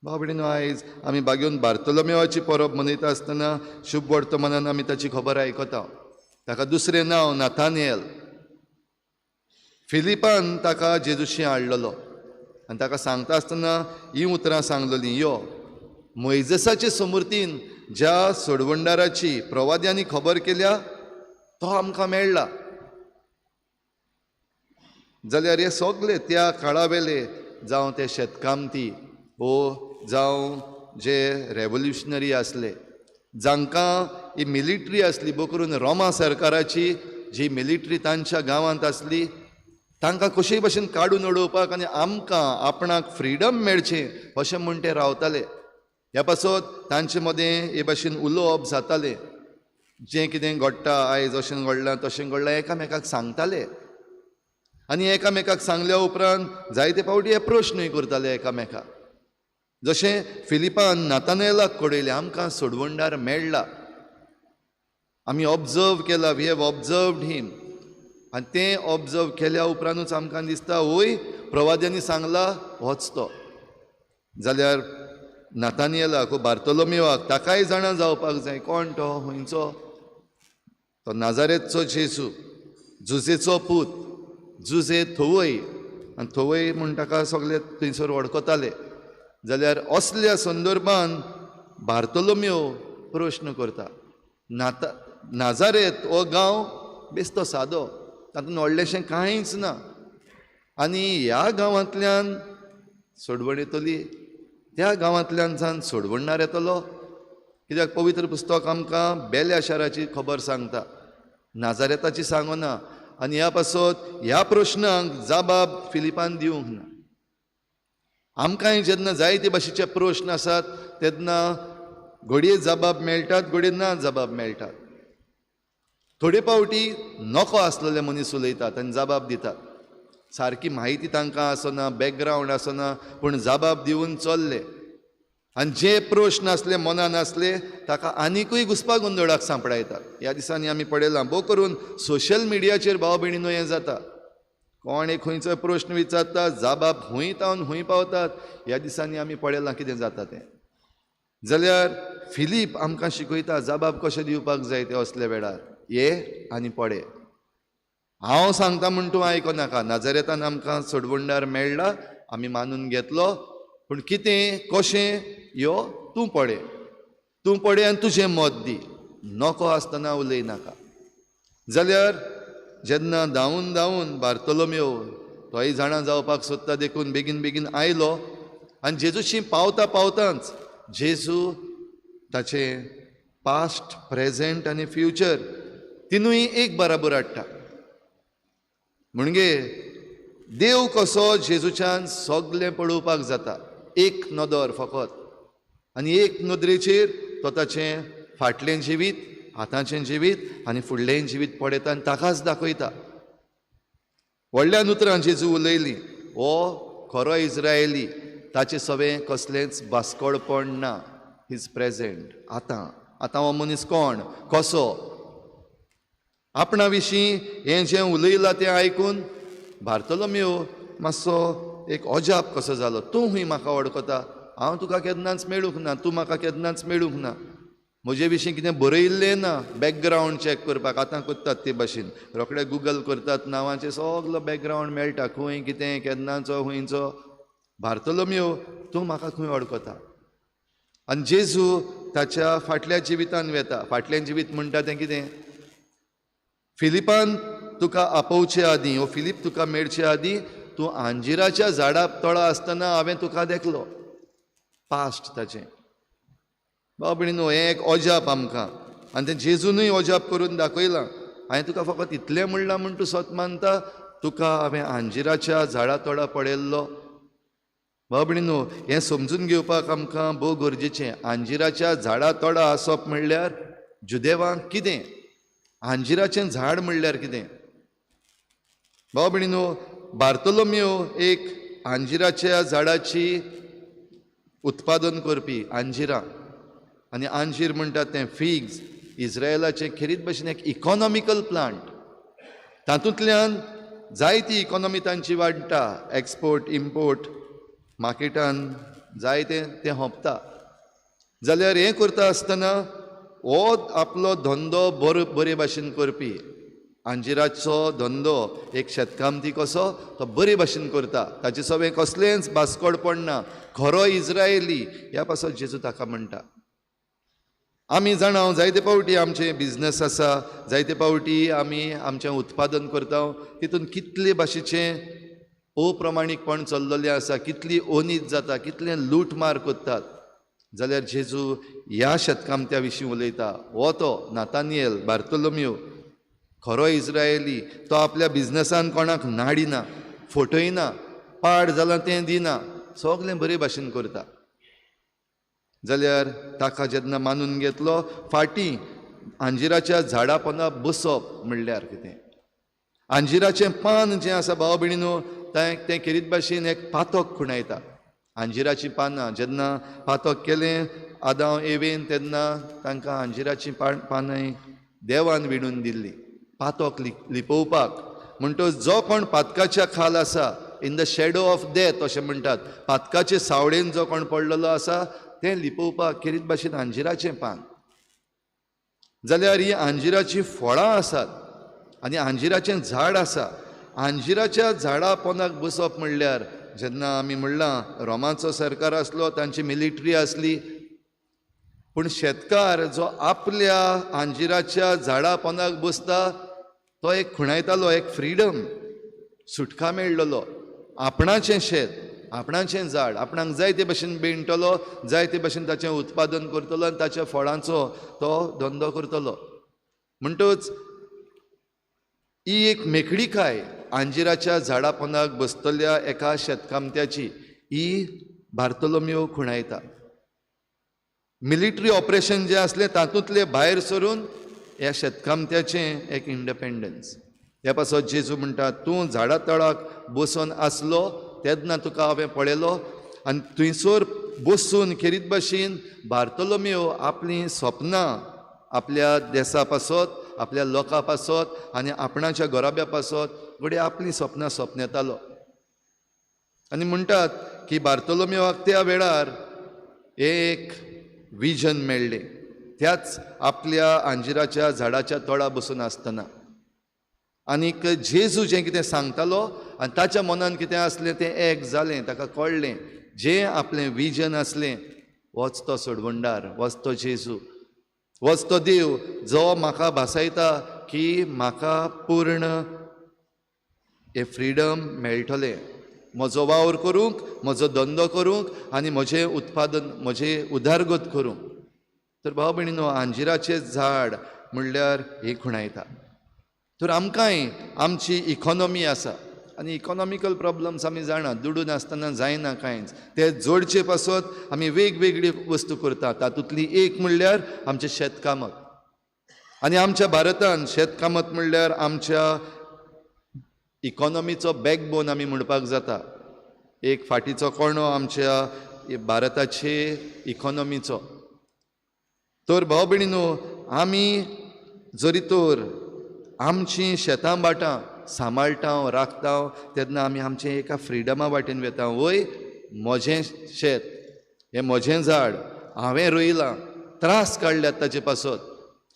भाव भयणीनो, आयज आमी बागेवन बार्तोलोमेवाची परब मनयता आसतना शुभ वर्तमानान आमी ताची खबर आयकता. ताका दुसरें नांव नाथानियल. फिलिपान ताका जेजूशी हाडलेलो आनी ताका सांगता आसतना हीं उतरां सांगलेलीं, यो मोयजेसाचे समृद्धीन ज्या सोडवणदाराची प्रवाद्यांनी खबर केल्या तो आमकां मेळ्ळा. जाल्यार हे सगळे त्या काळावेले जावं ते शेतकामती वो जावं जे रेवोल्युशनरी आसले, जांकां ही मिलिट्री आसली, भोव करून रोमा सरकाराची जी मिलिट्री तांच्या गांवांत आसली, तांकां कशेय भशेन काडून उडोवपाक आनी आमकां आपणाक फ्रिडम मेळचें अशें म्हूण ते रावताले. ह्या पासत तांचे मदें हे भाशेन उलोवप जातालें. जें कितें घडटा आयज अशें घडलां तशें घडलां एकामेकाक सांगताले आनी एकामेकाक सांगल्या उपरांत जायते फावटी हे प्रश्नूय करताले एकामेकाक. जशें फिलिपान नातानेलाक कळयलें, आमकां सोडवणदार मेळ्ळा, आमी ऑब्जर्व केला, we have observed him. आनी तें ऑब्जर्व केल्या उपरांतूच आमकां दिसता वय प्रवाद्यांनी सांगला होच तो. जाल्यार नातानियलाक बार्तोलोमेवाक ताकाय जाणा जावपाक जाय कोण तो, खंयचो तो. नाजारेतचो जेजू, जुजेचो पूत, जुजे थवय, आनी थवय म्हूण ताका सगळे थंयसर वळखताले. जाल्यार असल्या संदर्भान बार्तोलोमेव प्रश्न करता, नाजारेत हो गांव बेस्तो सादो, तातूंत व्हडलेंशें कांयच ना, आनी ह्या गांवांतल्यान सोडवण येतली, त्या गांवांतल्यान जावन सोडवणदार येतलो. कित्याक पवित्र पुस्तक आमकां बेल्या शाराची खबर सांगता, नाजारेताची सांगना. आनी ह्या पासत ह्या प्रश्नांक जबाब फिलिपान दिवंक ना. आमकांय जेन्ना जायते भाशेचे प्रश्न आसात तेन्ना घडये जबाब मेळटात, घडये ना जबाब मेळटात. थोडे फावटी नको आसलेले मनीस उलयतात आनी जबाब दितात, सारकी म्हायती तांकां आसना, बॅकग्रावंड आसना, पूण जबाब दिवन चल्ले. आनी जे प्रश्न आसले मनान आसले ताका आनिकूय घुसपा गोंदळाक सांपडायतात. ह्या दिसांनी आमी पळयलां, भोव करून सोशल मिडियाचेर भाव भयणीनो हें जाता. कोण एक खंयचो प्रश्न विचारता, जबाब खंय तावन खंय पावतात. ह्या दिसांनी आमी पळयलां कितें जाता तें. जाल्यार फिलीप आमकां शिकयता जबाब कशें दिवपाक जाय ते असल्या वेळार, ये आनी पडे. हांव सांगता म्हूण तूं आयको नाका, नाजारेतान आमकां सोडवणदार मेळ्ळा, आमी मानून घेतलो, पूण कितें कशें यो तूं पडे, तूं पडे आनी तुजें मत दी, नको आसतना उलय नाका. जाल्यार जेन्ना धांवून धांवून बार्तोलोमेव तोय जाणा जावपाक सोदता देखून बेगीन बेगीन आयलो आनी जेजूशी पावता पावतांच जेजू ताचें पास्ट, प्रेजेंट आनी फ्युचर तिनूय एक बराबर हाडटा. म्हणजे देव कसो जेजूच्यान सगलें पळोवपाक जाता, एक नदर फकत, आनी एक नदरेचेर तो ताचें फाटलें जिवीत, आतांचें जिवीत आनी फुडलें जिवीत पळयता आनी ताकाच दाखयता. व्हडल्या उतरां जेजू उलयली, हो खरो इस्रायली, ताचें सवें कसलेंच बास्कोडपण ना, his present. आतां आतां हो मनीस कोण कसो, आपणा विशीं हें जें उलयलां तें आयकून बार्तोलोमेव मातसो एक अजाप कसो जालो. तूं खंय म्हाका वळखता, हांव तुका केन्नाच मेळूंक ना, तूं म्हाका केन्नाच मेळूंक ना, म्हजे विशीं कितें बरयल्लें ना. बॅकग्रावंड चॅक करपाक आतां करतात ते भाशेन, रोखडे गुगल करतात, नांवाचें सगलो बॅकग्रावंड मेळटा, खंय कितें केन्नाचो खंयचो. बार्तोलोमेव तूं म्हाका खंय वळखता. आनी जेजू ताच्या फाटल्या जिवितान वेता. फाटलें जिवीत म्हणटा तें कितें, फिलिपान तुका आपोवचे आदीं, ओ फिलीप तुका मेळचे आदीं तूं आंजिराच्या झाडा तळा आसतना हांवें तुका देखलो. पास्ट ताचें. भाव भयणीनो, हें एक अजाप आमकां, आनी तें जेजूनय अजाप करून दाखयलां. हांवें तुका फकत इतलें म्हणलां म्हूण तूं सत मानता, तुका हांवें आंजिराच्या झाडा तळा पळयल्लो. भाव भयणीनो, हें समजून घेवपाक आमकां भोव गरजेचें. आंजिराच्या झाडा तळा आसप म्हणल्यार जुदेवांक कितें, आंजिराचें झाड म्हणल्यार कितें. भाव भयणीनो, बार्तोलोमेव एक आंजिराच्या झाडाची उत्पादन करपी, आंजिरां, आनी आंजीर म्हणटात तें फिग्स, इस्रायलाचें खेरीत भशेन एक इकॉनॉमिकल प्लांट. तातूंतल्यान जायती इकॉनॉमी तांची वाडटा, एक्सपोर्ट इम्पोर्ट मार्केटान जायतें तें होंपता. जाल्यार हें करता आसतना हो आपलो धंदो बरो बरे भाशेन करपी, आंजिराचो धंदो एक शेतकामती कसो तो बरे भाशेन करता, ताचे सवें कसलेंच बास्कोडपण ना, खरो इस्रायली. ह्या पासत जेजू ताका म्हणटा. आमी जाणा जायते फावटी आमचें बिजनस आसा, जायते फावटी आमी आमचें उत्पादन करता, तितून कितले भाशेचें अप्रमाणीकपण चल्लेलें आसा, कितली अनीत जाता, कितलें लूटमार करतात. जाल्यार जेजू ह्या शेतकामत्या विशीं उलयता. हो तो नातानियल बार्तोलोमियो, खरो इस्रायली. तो आपल्या बिजनसान कोणाक नाडिना, फटयना, पाड जालां तें दिना, सगळें बरे भाशेन करता. जाल्यार ताका जेन्ना मानून घेतलो, फाटीं अंजिराच्या झाडा पोंदा बसप म्हणल्यार कितें? अंजिराचें पान जें आसा भाव भयणीनो, तें खेरीत भाशेन एक पातक खुणायता. अंजिराचीं पानां जेन्ना पातक केलें आदांव एवेन, तेन्ना तांकां अंजिराचीं पानां देवान विणून दिल्लीं पातक लिपोवपाक. म्हणटच जो कोण पातकाच्या खाल आसा, in the shadow of death अशें म्हणटात, पातकाचे सावळेन जो कोण पडलेलो आसा तें लिपोवपाक खेरीत भाशेन अंजिराचें पान. जाल्यार ही अंजिराचीं फळां आसात आनी अंजिराचें झाड आसा. अंजिराच्या झाडा पोंदाक बसप म्हणल्यार जेन्ना आमी म्हणलां रोमाचो सरकार आसलो, तांची मिलिटरी आसली, पूण शेतकार जो आपल्या अंजिराच्या झाडा पोंदाक बसता तो एक खुणायतालो, एक फ्रिडम, सुटका मेळ्ळलो. आपणाचें शेत, आपणाचें झाड, आपणाक जाय ते भशेन बेणटलो, जाय ते भशेन ताचें उत्पादन करतलो आनी ताच्या फळांचो तो धंदो करतलो. म्हणटच ही एक मेकळीकाय अंजिराच्या झाडा पोंदाक बसतल्या एका शेतकामत्याची ही बार्तोलोमियो खुणायता. मिलिटरी ऑपरेशन जें आसलें तातूंतलें भायर सरून ह्या शेतकामत्याचें एक इंडिपेंडन्स. ह्या पासत जेजू म्हणटा, तूं झाडा तळाक बसून आसलो तेन्ना तुका हांवें पळयलो आनी थंयसर बसून खेरीत भाशेन बार्तोलोमियो आपलीं सपनां आपल्या देसा पासत, आपल्या लोकां पासत आनी आपणाच्या घराब्या पासत घडये आपलीं सपनां सपनेतालो. आनी म्हणटात की बार्तोलोमियोक त्या वेळार एक विजन मेळ्ळें, त्याच आपल्या अंजिराच्या झाडाच्या तळा बसून आसतना. आनीक जेजू जें कितें सांगतालो आनी ताच्या मनान कितें आसलें तें एक जालें, ताका कळ्ळें जें आपलें विजन आसलें, वच तो सोडवणदार, वच तो जेजू, वच तो देव जो म्हाका भासायता की म्हाका पूर्ण हें फ्रिडम मेळटलें, म्हजो वावर करूंक, म्हजो धंदो करूंक आनी म्हजें उत्पादन, म्हजें उदरगत करूंक. तर भाव भयणीनो, अंजिराचें झाड म्हणल्यार हें खुणायता. तर आमकांय आमची इकॉनॉमी आसा आनी इकॉनॉमिकल प्रॉब्लम्स आमी जाणा, दुडू नासतना जायना कांयच. ते जोडचे पासत आमी वेगवेगळी वस्तू करतात. तातूंतली एक म्हणल्यार आमचें शेतकामत. आनी आमच्या भारतान शेतकामत म्हणल्यार आमच्या इकॉनॉमीचो बॅकबोन आमी म्हणपाक जाता. एक फाटीचो कणो आमच्या भारताचे इकॉनॉमीचो. तर भाव भयणीनो, आमी जरी तर आमचीं शेतां भाटां सांबाळटा, राखता, तेन्ना आमी आमचें एका फ्रिडमा वाटेन वेता. वय म्हजें शेत, हें म्हजें झाड हांवें रोयलां, त्रास काडल्यात ताचे पासत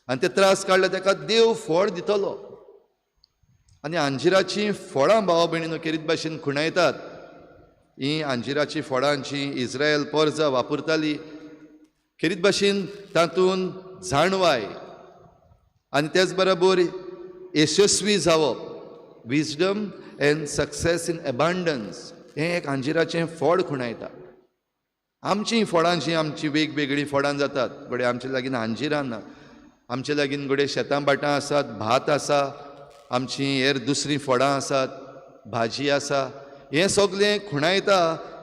आनी ते त्रास काडल्या ताका देव फळ दितलो. आनी अंजिराचीं फळां भाव भयणीनो खेरीत भाशेन खुणायतात. हीं अंजिराचीं फळां जीं इस्रायल पोरजा वापरताली, खेरीत भाशेन तातूंत जाणवाय आनी तेच बरोबर यशस्वी जावप, wisdom and success in abundance, हें एक अंजिराचें फळ खुणायता. आमचीं फळां जीं आमचीं वेगवेगळीं फळां जातात, घडये आमचे लागीं अंजिरां ना, आमचे लागीं घडये शेतां भाटां आसात, भात आसा, आमचीं हेर दुसरीं फळां आसात, भाजी आसा. हें सगळें खुणायता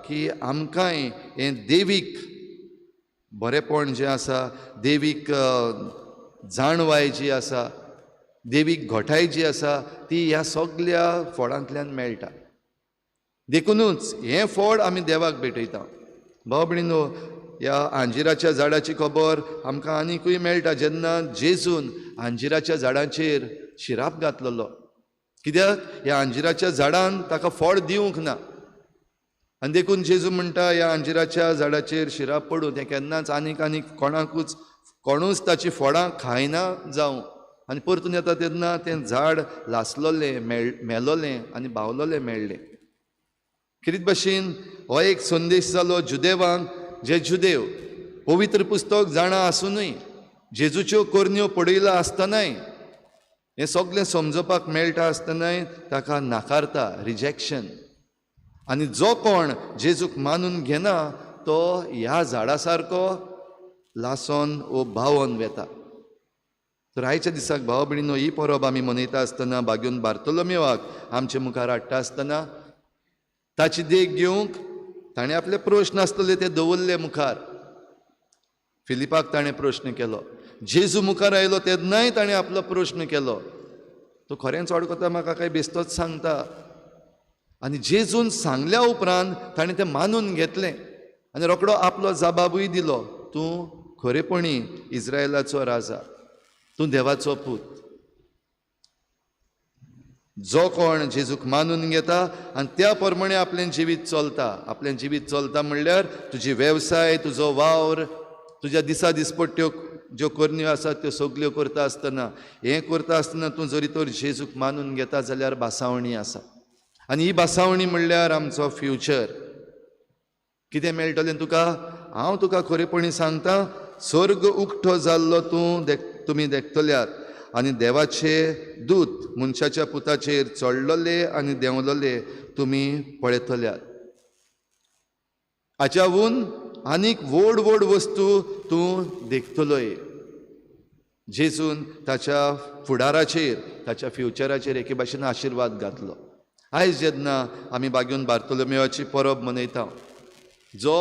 की आमकांय हें देवीक बरेपण जें आसा, देवीक जाणवाय जी आसा, देवीक घोटाय जी आसा, ती ह्या सगल्या फळांतल्यान मेळटा. देखुनूच हें फळ आमी देवाक भेटयता. भाव भयणीनो, ह्या अंजिराच्या झाडाची खबर आमकां आनीकूय मेळटा जेन्ना जेजून अंजिराच्या झाडाचेर शिराप घातलेलो. कित्याक? ह्या अंजिराच्या झाडान ताका फळ दिवंक ना आनी देखून जेजू म्हणटा ह्या अंजिराच्या झाडाचेर शिराप पडूं, तें केन्नाच आनीक आनीक कोणाकूच कोणूच ताची फळां खायना जावं. आनी परतून येता तेन्ना तें झाड लासलोलें, मेलोलें आनी बावलोलें मेळ्ळें. खेरीत भाशेन हो एक संदेश जालो जुदेवांक, जे जुदेव पवित्र पुस्तक जाणा आसुनूय, जेजूच्यो करण्यो पडयला आसतनाय, हें सगळें समजपाक मेळटा आसतनाय ताका नाकारता, रिजेक्शन. आनी जो कोण जेजूक मानून घेना तो ह्या झाडा सारको लासोन वो बावोन वेता. तर आयच्या दिसाक भाव भयणीनो ही परब आमी मनयता आसतना बागेवन बार्तोलोमेवाक आमचे मुखार हाडटा आसतना ताची देख घेवंक ताणें आपले प्रश्न आसतले ते दवरले मुखार. फिलिपाक ताणें प्रश्न केलो, जेजू मुखार आयलो तेन्नाय ताणें आपलो प्रश्न केलो, तो खरेंच वळखता म्हाका काय बेस्तोच सांगता. आनी जेजून सांगल्या उपरांत ताणें तें मानून घेतलें आनी रोकडो आपलो जबाबूय दिलो, तूं खरेपणी इस्रायलाचो राजा, तूं देवाचो पूत. जो कोण जेजूक मानून घेता आनी त्या प्रमाणे आपलें जिवीत चलता, आपलें जिवीत चलता म्हणल्यार तुजी वेवसाय, तुजो वावर, तुज्या दिसा दिसपट्ट्यो ज्यो करण्यो आसात त्यो सगल्यो करता आसतना, हें करता आसतना तूं जरी तर जेजूक मानून घेता जाल्यार भासावणी आसा. आनी ही भासावणी म्हणल्यार आमचो फ्युचर. कितें मेळटलें तुका? हांव तुका खरेपणी सांगता, स्वर्ग उक्तो जाल्लो तूं तुमी देखतल्यात आनी देवाचे दूत मनशाच्या पुताचेर चडलेले आनी देंवलेले तुमी पळयतल्यात. हाच्याहून आनीक व्हड व्हड वस्तू तूं देखतलोय. जेजून ताच्या फुडाराचेर, ताच्या फ्युचराचेर एके भाशेन आशिर्वाद घातलो. आयज जेन्ना आमी बागेवन बार्तोलोमेवाची परब मनयता, जो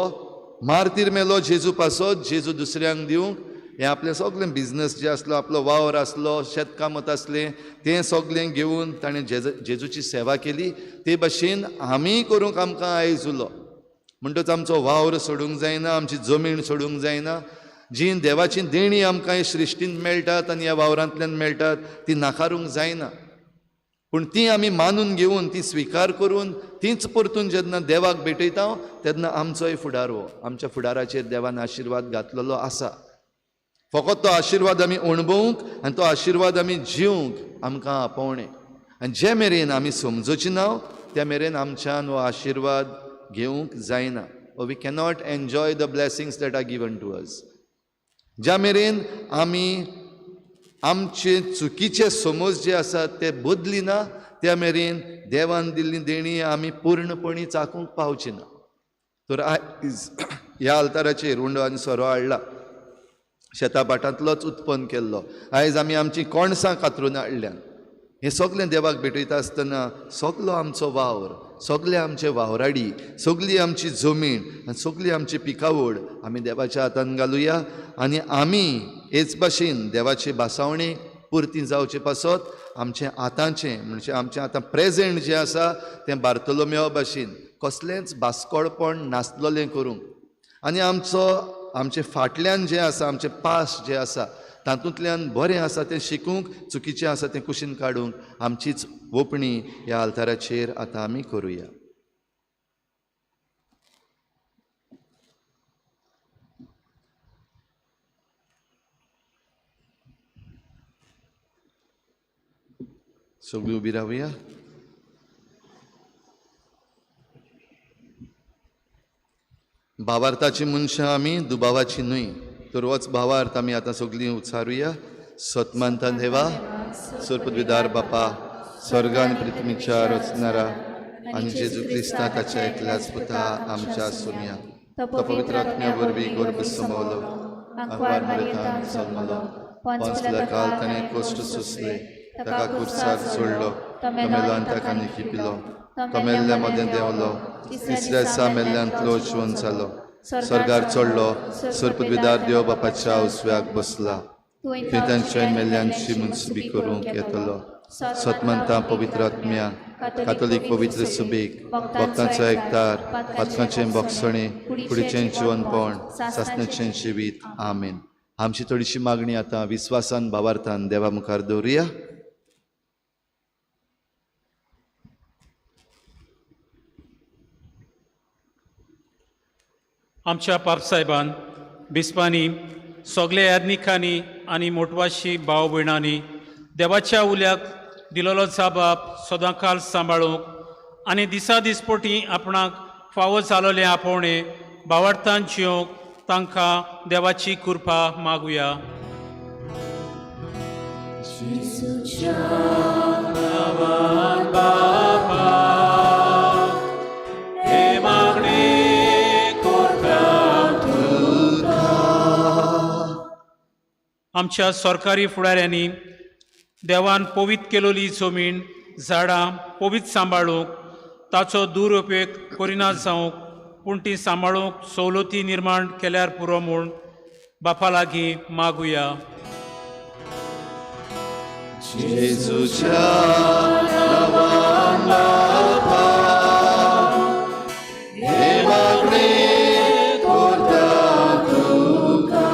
मार्तीर मेलो जेजू पासत, जेजू दुसऱ्यांक दिवंक हें आपलें सगळें बिजनस जें आसलो, आपलो वावर आसलो, शेतकामत आसलें, तें सगळें घेवन ताणें जेजूची सेवा केली. ते भाशेन आमीय करूंक आमकां आयज उलो. म्हणटच आमचो वावर सोडूंक जायना, आमची जमीन सोडूंक जायना. जी देवाची देणी आमकां हे सृश्टींत मेळटात आनी ह्या वावरांतल्यान मेळटात ती नाकारूंक जायना, पूण ती आमी मानून घेवन, ती स्विकार करून, तीच परतून जेन्ना देवाक भेटयता तेन्ना आमचोय फुडार हो, आमच्या फुडाराचेर देवान आशिर्वाद घातलेलो आसा. फकत तो आशिर्वाद आमी अणभवूंक आनी तो आशिर्वाद आमी जिवंक आमकां आपोवणें. आनी जे मेरेन आमी समजूची ना त्या मेरेन आमच्यान हो आशिर्वाद घेवंक जायना. We cannot enjoy the blessings that are given to us. ज्या मेरेन आमी आमचे चुकीचे समज जे आसात ते बदली ना त्या मेरेन देवान दिल्ली देणी आमी पूर्णपणी चाकूंक पावची ना. तर आयज ह्या आल्ताराचेर उंडो आनी सोरो हाडला, शेता भाटांतलोच उत्पन्न केल्लो. आयज आमी आमची कणसां कातरून हाडल्यान. हें सगळें देवाक भेटयता आसतना सगलो आमचो वावर, सगळे आमचे वावराडी, सगळी आमची जमीन आनी सगळी आमची पिकावळ आमी देवाच्या हातान घालुया आनी आमी हेच भाशेन देवाची भासावणी पुरती जावचे पासत आमचें आतांचें, म्हणजे आमचें आतां प्रेजेंट जें आसा तें बार्तोलोमेवा भाशेन कसलेंच बास्कोळपण नासलेलें करूंक आनी आमचो आमचे फाटल्यान जें आसा, आमचें पास्ट जें आसा तातूंतल्यान बरें आसा तें शिकूंक, चुकीचें आसा तें कुशीन काडूंक आमचीच ओपणी ह्या आल्ताराचेर आतां आमी करुया. सगळीं उबी रावया. भावार्थाची मनशां आमी, दुबावाची न्हय. तर होच भावार्थ आमी आतां सगळीं उच्चारुया. सतमानता देवा, सरपदविदार बापा, स्वर्गान पृथ्वीच्या रचणारा आनी जेजू क्रिस्ता ताच्या एकल्याच पुता आमच्या सोम्या, तो पवित्र आत्म्या वरवीं गर्भ समवलो, आंकवार मरेतान जल्मलो, पंचल्या काल ताणें कश्ट सोंसले, ताका कुर्सार सोडलो, तो मेलो आनी ताका निखिपिलो, तो मेल्ल्या मदें देंवलो, तिसऱ्या दिसा मेल्ल्यांतलो जिवन जालो, स्वर्गार चडलो, सरपदविदार देव बापाच्या उजव्याक बसला, थंय तांच्या मेल्ल्यांची मुनसुबी करूंक येतलो. सतमंता पवित्र आत्म्या, कातोलीक पवित्र सुबीक, भक्तांचो एकतार, पातकांचें बोगसणें, कुडीचें जिवनपण, सासणाचें जिवीत. आमेन. आमची थोडीशी मागणी आतां विस्वासान भावार्थान देवा मुखार दवरुया. आमच्या पापसाहेबान, बिस्पांनी, सगल्या याज्ञिकांनी आनी मोटवाशी भाव भयणांनी देवाच्या उल्याक दिलेलो जाबाब सदांकाल सांबाळूंक आनी दिसा दिसपोटी आपणाक फावो जालोलें आपोवणें भावार्थान जिवंक तांकां देवाची कृपा मागुया. बापा, हे मागणें करता. आमच्या सरकारी फुडाऱ्यांनी देवान पवित्र केलोली जमीन झाडां पवित्र सांबाळूंक ताचो दुरुपयोग करिना जावंक पूण ती सांबाळूंक सवलती निर्माण केल्यार पुरो म्हूण बापा लागीं मागुया. जेजूच्या नांवान बापा हें मागणें करता तुका.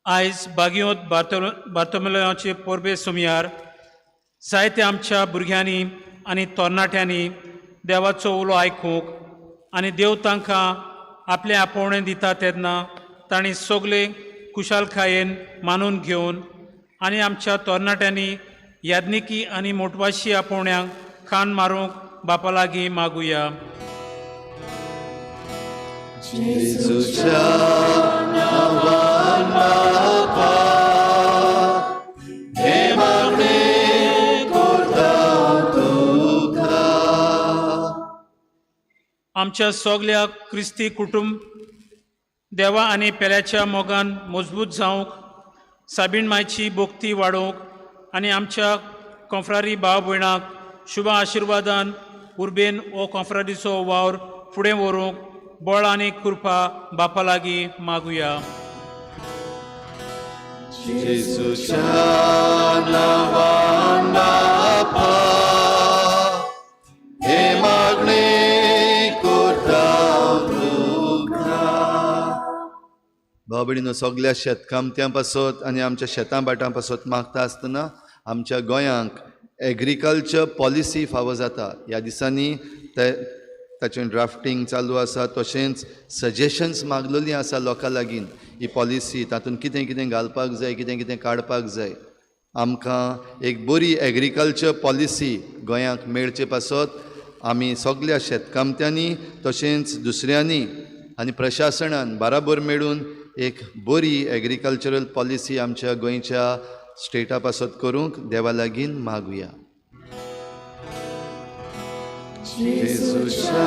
आयज बागियोत बार्तोमेलोचे परबे सुमयार जायते आमच्या भुरग्यांनी आनी तरणाट्यांनी देवाचो उलो आयकूंक आनी देव तांकां आपलें आपोवणें दिता तेन्ना तांणी सगळे खुशालकायेन मानून घेवन आनी आमच्या तरणाट्यांनी याज्ञिकी आनी मोटवाशी आपोवण्यांक खान मारूंक बापा लागीं मागुया. जेजूच्या नांवान बापा हें मागणें करता तुका. आमच्या सगल्या क्रिस्ती कुटुंब देवा आनी पेल्याच्या मोगान मजबूत जावंक साबीण मायची भक्ती वाडोवंक आनी आमच्या कोंफ्रारी भाव भयणाक शुभ आशिर्वादान उर्बेन हो कोंफ्रारीचो वावर फुडें व्हरूंक बळ आनी कृपा बापा लागीं मागुया. जेजूच्या नांवान बापा हें मागणें करता तुका. भाव भयणीनो, सगल्या शेतकामत्यां पासत आनी आमच्या शेतां भाटां पासत मागता आसतना आमच्या गोंयांक एग्रीकल्चर पॉलिसी फावो जाता. ह्या दिसांनी ते ताचें ड्राफ्टींग चालू आसा, तशेंच सजेशन्स मागलेलीं आसा लोकां लागीं. ही पॉलिसी तातूंत कितें कितें घालपाक जाय, कितें कितें काडपाक जाय. आमकां एक बरी एग्रीकल्चर पॉलिसी गोंयांक मेळचे पासत आमी सगल्या शेतकामत्यांनी तशेंच दुसऱ्यांनी आनी प्रशासनान बाराबर मेळून एक बरी एग्रीकल्चरल पॉलिसी आमच्या गोंयच्या स्टेटा पासत करूंक देवा लागीं मागुया. जेजूच्या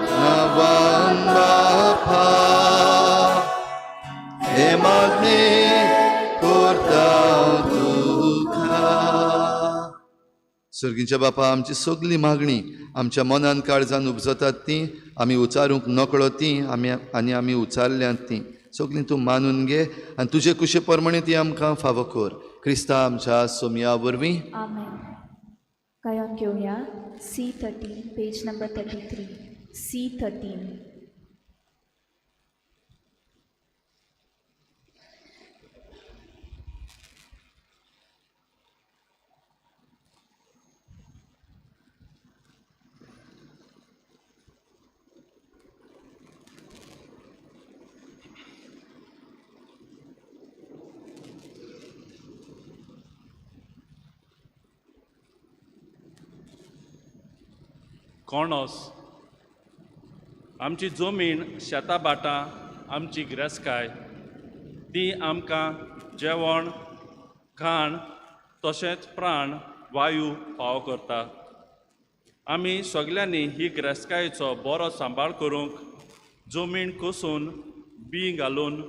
नांवान बापा हें मागणें करता तुका. सर्गीच्या बापा, आमची सगली मागणी आमच्या मनान काळजान उपजतात ती आमी उचारूंक नकळो ती आमी आनी आमी उचारल्यांत ती सगळीं तूं मानून घे आनी तुजे कुशे प्रमाणे ती आमकां फावो कर. क्रिस्ता आमच्या सोमया वरवीं. आमेन. गायन घेवया C13, page number 33. C13. कोणोस आमची जमीन शेतां भाटां आमची गिरेस्तकाय ती आमकां जेवण खाण तशेंच प्राण वायू फावो करता. आमी सगल्यांनी ही गिरेस्तकायेचो बरो सांबाळ करूंक जमीन कसून बी घालून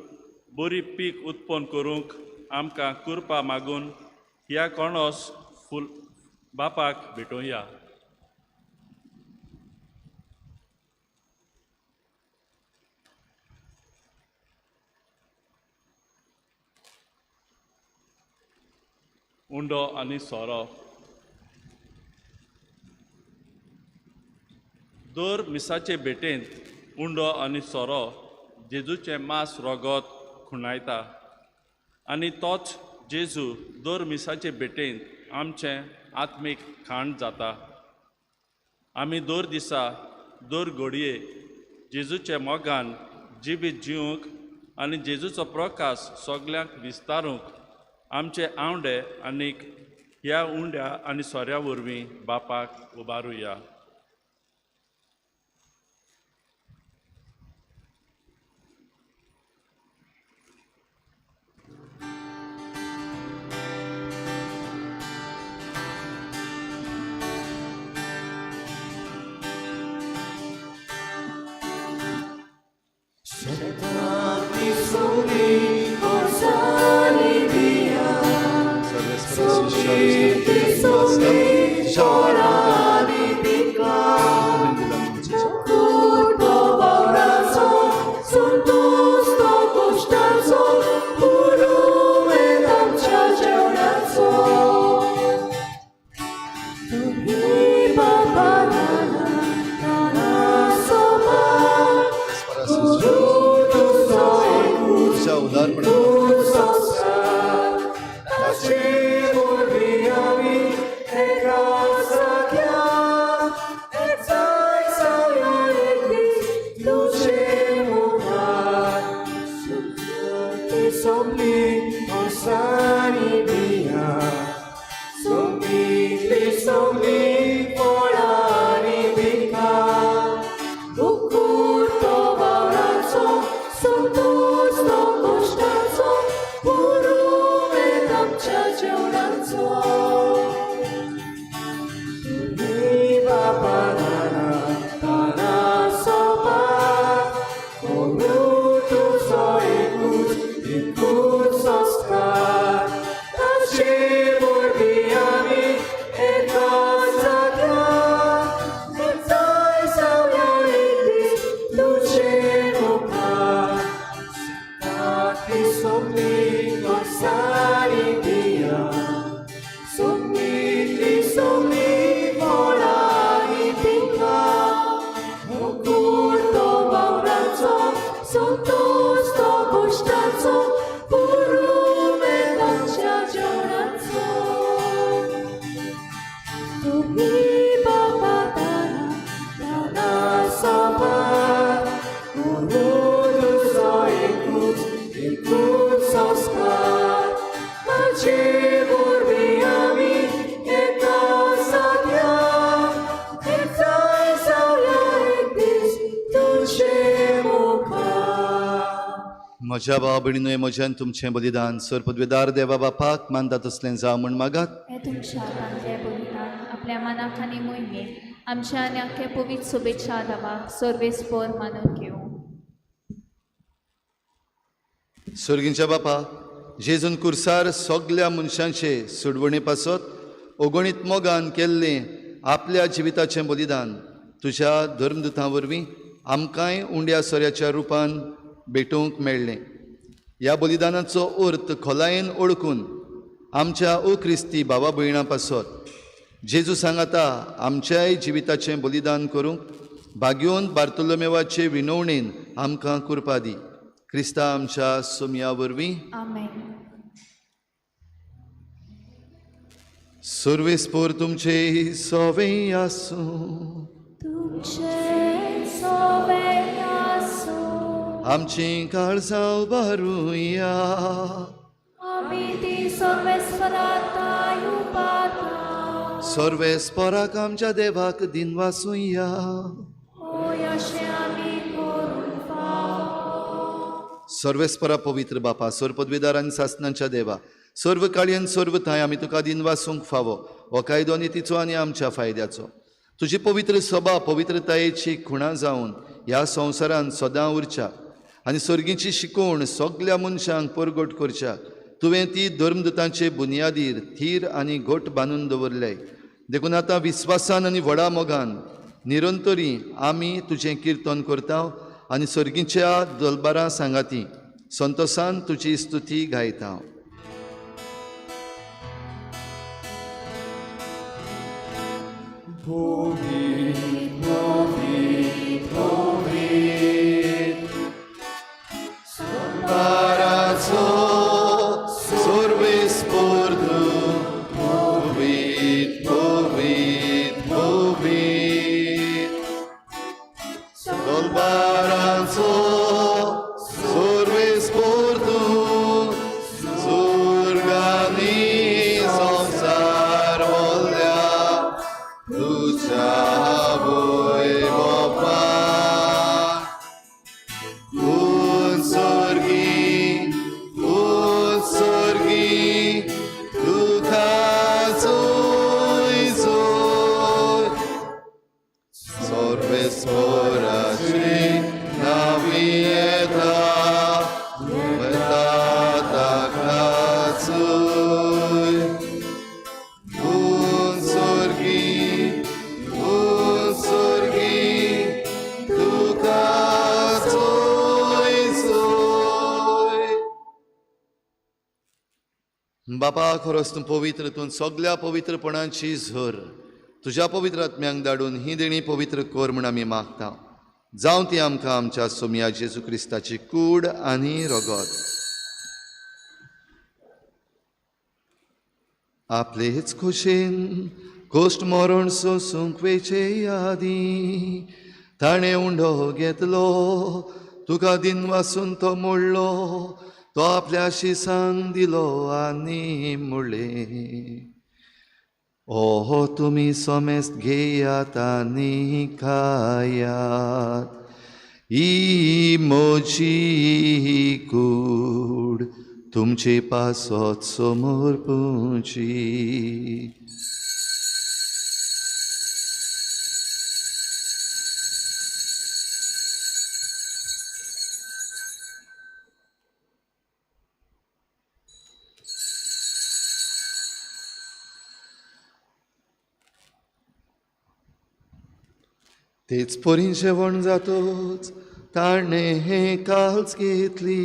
बरी पीक उत्पन्न करूंक आमकां कृपा मागून ह्या कोणोस फूल बापाक भेटोवया. उंडो आनी सोरो. दर मिसाचे भेटेंत उंडो आनी सोरो जेजूचें मांस रगत खुणायता आनी तोच जेजू दर मिसाचे भेटेंत आमचें आत्मीक खाण जाता. आमी दर दिसा दर घडये जेजूच्या मोगान जिवीत जिवंक आनी जेजूचो प्रकाश सगल्यांक विस्तारूंक आमचे आवंडे आनीक ह्या उंड्या आनी सोऱ्या वरवीं बापाक उबारुया. शेतांतली सोबीत सोंपितली सोंपली फळां आनी पिकां मुकूट तो वावराचो संतोश तो कश्टाचो पुरुमेंत आमच्या जेवणाचो तुमी बाबा नाना नाना सोबा गुरू तुजो एकूच तुझ्या उदारपणान एकूच संस्कार ताचे वरवीं आमी एका जाग्यार एकठांय जावया एक दीस तुजे मुखार सोंपली सोंपली वर्सांनी बियां सोंपितली सोंपली फळां आनी पिकां मुकूट तो वावराचो संतोश तो कश्टाचो पुरुमेंत आमच्या जेवणाचो तुमी बाबा नाना नाना सोबा करू तुजो एकूच एकूच संस्कार ताचे वरवीं आमी एका जाग्यार एकठांय जावया एक दीस तुजे मुखार सोंपली सोंपली वर्सांनी बियां सोंपितली सोंपली फळां आनी पिकां मुकूट तो वावराचो संतोश तो कश्टाचो पुरुमेंत आमच्या जेवणाचो तुमी बाबा दाना दाना सोबा गुरू तुजो एकूच एकूच संस्कार ताचे वरवीं आमी एका जाग्यार एकठांय जावया एक दीस तुजे मुखार. म्हज्या भाव भयणीनो, म्हज्यान तुमचें बलिदान सर पदवेदार देवा बापाक मानता तसलें जावं म्हूण मागात. हें तुमच्या हातांतलें बलिदान आपल्या मनाक आनी मोहिमेक आमच्या आनी आख्या पवित्र शुभेच्छा देवाक सर्वेस्पर मानून घेवं. सर्गींच्या बापा, जेजून कुर्सार सगल्या मनशांचे सुडवणे पासत अगणीत मोगान केल्लें आपल्या जिविताचें बलिदान तुज्या धर्मदुतां वरवीं आमकांय उंड्या सोऱ्याच्या रुपान भेटोवंक मेळ्ळें. ह्या बलिदानाचो अर्थ खोलायेन ओळखून आमच्या ओ क्रिस्ती भावा भयणां पासत जेजू सांगाता आमच्याय जिविताचें बलिदान करूंक भाग्योन बार्तोलोमेवाचे विनवणेन आमकां कृपा दी. क्रिस्ता आमच्या सोमया वरवीं. आमेन. सर्वेस्पोर तुमचे सवे आसूं. तुमचे सवे आसूं. आमची काळजां उबारुया. आमी ती सर्वेस्पराक उपाता. सर्वेस्पोराक आमच्या देवाक दिनवासुया. होय, अशें आमी करूंक फावो. सर्वेस्परा पवित्र बापा, सर्व पदवीदार आनी सासनांच्या देवा, सर्व काळयेन सर्व थांय आमी तुका दिनवासूंक फावो. हो कायदो नितीचो आनी आमच्या फायद्याचो. तुजी पवित्र सभा पवित्रतायेची खुणा जावन ह्या संवसारान सदां उरच्या आनी सर्गीची शिकवण सगल्या मनशांक परगट करच्या तुवें ती धर्मदुतांचे बुनियादीर थीर आनी घट बांदून दवरले. देखून आतां विस्वासान आनी व्हडा मोगान निरंतरी आमी तुजें किर्तन करता आनी सर्गीच्या दलबारां सांगाती संतोसान तुजी स्तुती गायता. संवसाराचो सर्वेस्पोर तूं पवीत पवीत पवीत, दलबाराचो सर्वेस्पोर तूं सुर्गांनी संवसार वल्ल्या तुज्या बापा, खरोच तूं पवित्र, तूं सगल्या पवित्रपणाची झर. तुज्या पवित्र आत्म्यांक धाडून ही देणी पवित्र कर म्हूण आमी मागता. जावं ती आमकां आमच्या सोमया जेजू क्रिस्ताची कूड आनी रगत. आपलेच खोशेन कोश्ट मरण सोसूंक वेचे आदीं ताणें उंडो घेतलो, तुका दिन वासून तो मोडलो, तो आपल्या शिसांक दिलो आनी म्हणलें, ओहो तुमी समेस्त घेयात आनी खायात, ही म्हजी कूड तुमचे पासत समर्पुची. तेच परीं जेवण जातोच ताणें हें काल्च घेतली,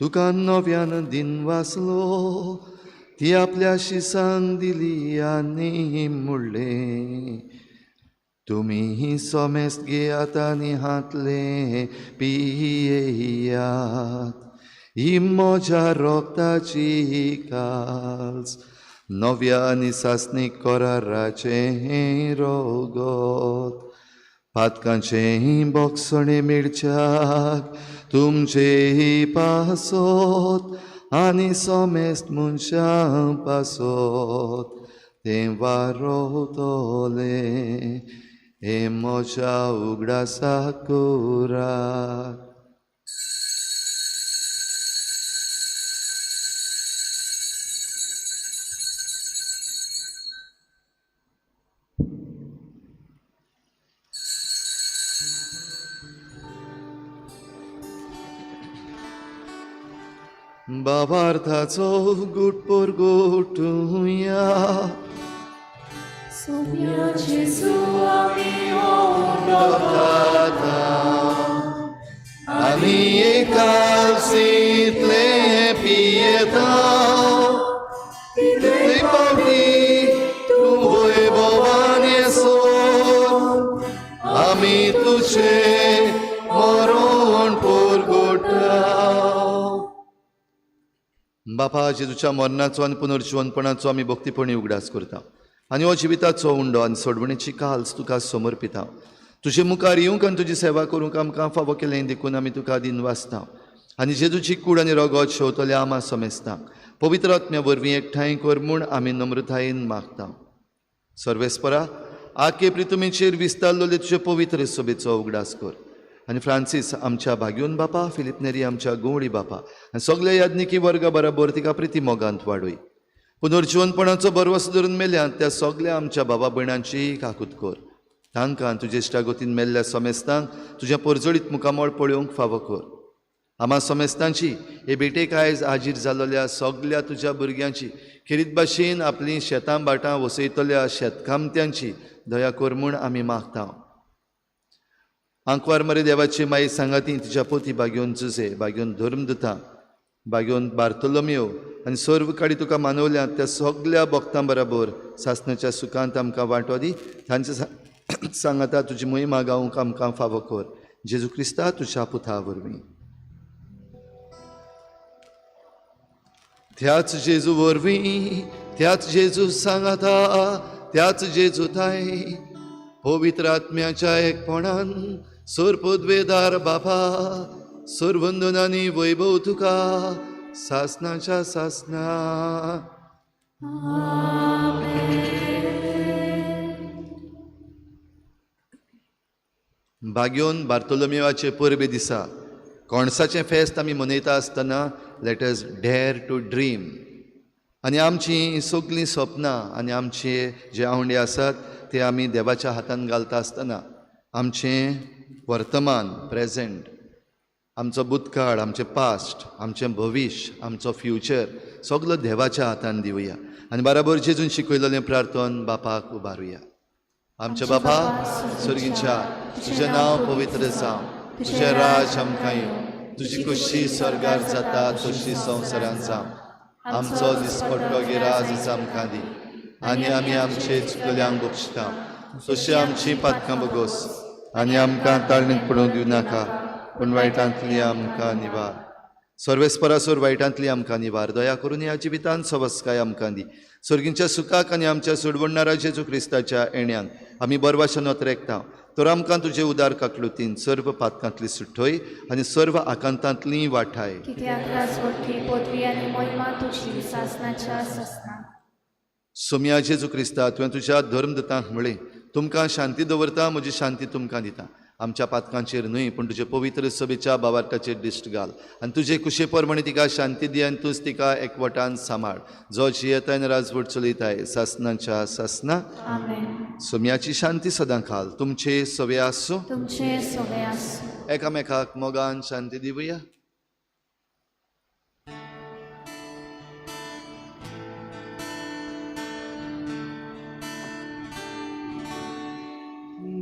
तुका नव्यान दिन वाचलो, ती आपल्या शिसांक दिली आनी म्हणलें, तुमी समेस्त घेयात आनी हातलें पियेयात, ही म्हज्या रोगताची काल्स, नव्या आनी सासणीक कराराचें रोगत, पातकांचें बोगसणें मेळच्याक तुमचे पासत आनी समेस्त मनशां पासत तें वारोवतलें, हें म्हज्या उगडासाक करात. बाबार्थाचो गुटपोर गोटुया, सोम्या जेजू आमी उंडो खाता आनी एकालसींतले पियेता, तितले पावटी तूं वैभवान येसोन आमी तुजें मरण पोरगोटा. बापा, जेजूच्या मरणाचो आनी पुनर्जिवनपणाचो आमी भक्तीपणी उगडास करता आनी हो जिविताचो उंडो आनी सोडवणेची काल्स तुका समर्पिता. तुजे मुखार येवंक आनी तुजी सेवा करूंक आमकां फावो केलें देखून आमी तुका दिन वाचता आनी जेजूची कूड आनी रगत शेवतल्या आमा समेस्तांक पवित्र आत्म्या वरवीं एकठांय कर म्हूण आमी नम्रतायेन मागता. सर्वेस्परा, आके प्रितुमीचेर विस्तारलेले तुजे पवित्र सभेचो उगडास कर आनी फ्रांसीस आमच्या भाग्योन बापा, फिलीप नेरी आमच्या गवळी बापा आनी सगल्या याज्ञिकी वर्गा बराबर तिका प्रिती मोगांत वाडय. पुनर्जिवनपणाचो बरवस धरून मेल्यात त्या सगल्या आमच्या बाबा भयणांची काकूत कर. तांकां तुजे इश्टागतीन मेल्ल्या समेस्तांक तुजें परजळीत मुखामळ पळोवंक फावो कर. आमा समेस्तांची हे भेटेक आयज हाजीर जाल्ल्या सगल्या तुज्या भुरग्यांची, खेरीत भाशेन आपलीं शेतां भाटां वसयतल्या शेतकामत्यांची दया कर म्हूण आमी मागता. आंकवार मरे देवाची माई सांगाती तिच्या पोती बागेवन जुजे, बागेवन धर्मदुता, बागेवन बार्तोलोमियो आनी सर्व काडी तुका मानवल्यात त्या सगल्या भक्तां बराबर सासणाच्या सुखांत आमकां वांटो दी. तांचे सांगाता तुजी महिमा गावंक आमकां फावो कर. जेजू क्रिस्ता तुज्या पुता वरवीं. त्याच जेजू वरवीं, त्याच जेजू सांगाता, त्याच जेजू थांय पवित्र आत्म्याच्या एकपणान सोरपदवेदार बापा, सोरवंदन आनी वैभव तुका सासनाच्या सासना. भाग्योन बार्तोलोमेवाचे परबे दिसा कोणसाचें फेस्त आमी मनयता आसतना let us dare to dream आनी आमचीं सगलीं सपनां आनी आमचे जे आवंडे आसात ते आमी देवाच्या हातान घालता आसतना आमचें वर्तमान प्रेजेंट, आमचो भूतकाळ, आमचें पास्ट, आमचें भविश्य, आमचो फ्युचर सगलो देवाच्या हातान दिवया आनी बराबर जेजून शिकयलेलें प्रार्थन बापाक उबारुया. आमच्या बापा स्वर्गीच्या, तुजें नांव पवित्र जावं, तुजें राज आमकां येवं, तुजी खुशी स्वर्गार जाता तशी संवसारांत जावं. आमचो दिसपट्टो गिराज आमकां दी आनी आमी आमचे चुकल्यांक बक्षता तशी आमची पातकां बगोस आनी आमकां ताळणीत पडूंक दिवं नाका पूण वायटांतली आमकां निवार. सर्वेस्परासोर वायटांतली आमकां निवार. दया करून ह्या जिवितान सवस्काय आमकां दी. सर्गींच्या सुखाक आनी आमच्या सोडवणणारा जेजू क्रिस्ताच्या येण्यांक आमी बरवाशन रेखता तर आमकां तुजे उदार काकलुतीन सर्व पातकांतली सुठय आनी सर्व आकांतांतली वाठाय. सोम्या जेजू क्रिस्ता, तुवें तुज्या धर्मदूतांक म्हळें, तुमकां शांती दवरता, म्हजी शांती तुमकां दिता. आमच्या पातकांचेर न्हय पूण तुजे पवित्र सभेच्या बावार्थाचेर दिश्ट घाल आनी तुजे कुशे प्रमाणे तिका शांती दी आनी तूंच तिका एकवटान सांबाळ, जो जियेताय आनी राजवट चलयताय सासनाच्या सासना. सोम्याची शांती सदां खाल तुमचे सवे आसूं. एकामेकाक मोगान शांती दिवया.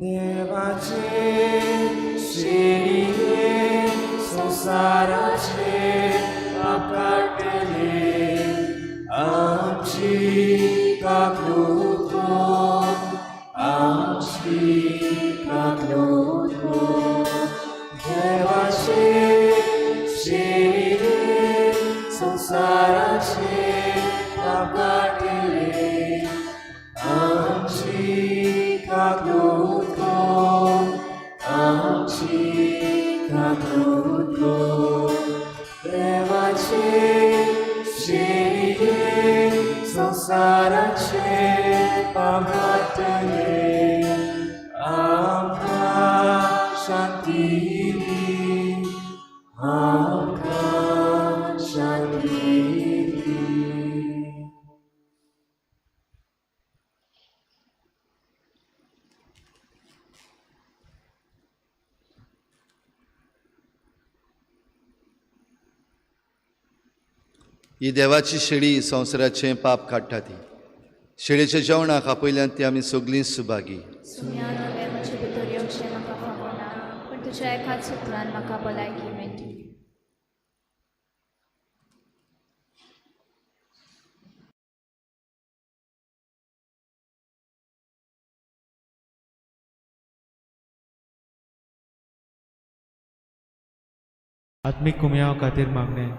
देवाचे शेरिये संसाराचे पाप काडटले आमची काकूत कर, आमची काकूत कर. देवाचे शेरिये संसाराचे पाप काडटले आमची काकूत कर, आमची काकूत कर. देवाचे शेरिये संसाराचे पाप काडटले आमकां शांती दी, आमकां शांती दी. ही देवाची शेळी संवसाराचें पाप काडटा ती शेळीच्या जेवणाक आपयल्यान ती आमी सगळीं सुभागी. सुम्या, तुवें म्हजे भितर येवचें म्हाका फावना, पूण तुज्या एकाच उतरान म्हाका भलायकी मेळटली. आत्मीक कुमयाव खातीर मागणें.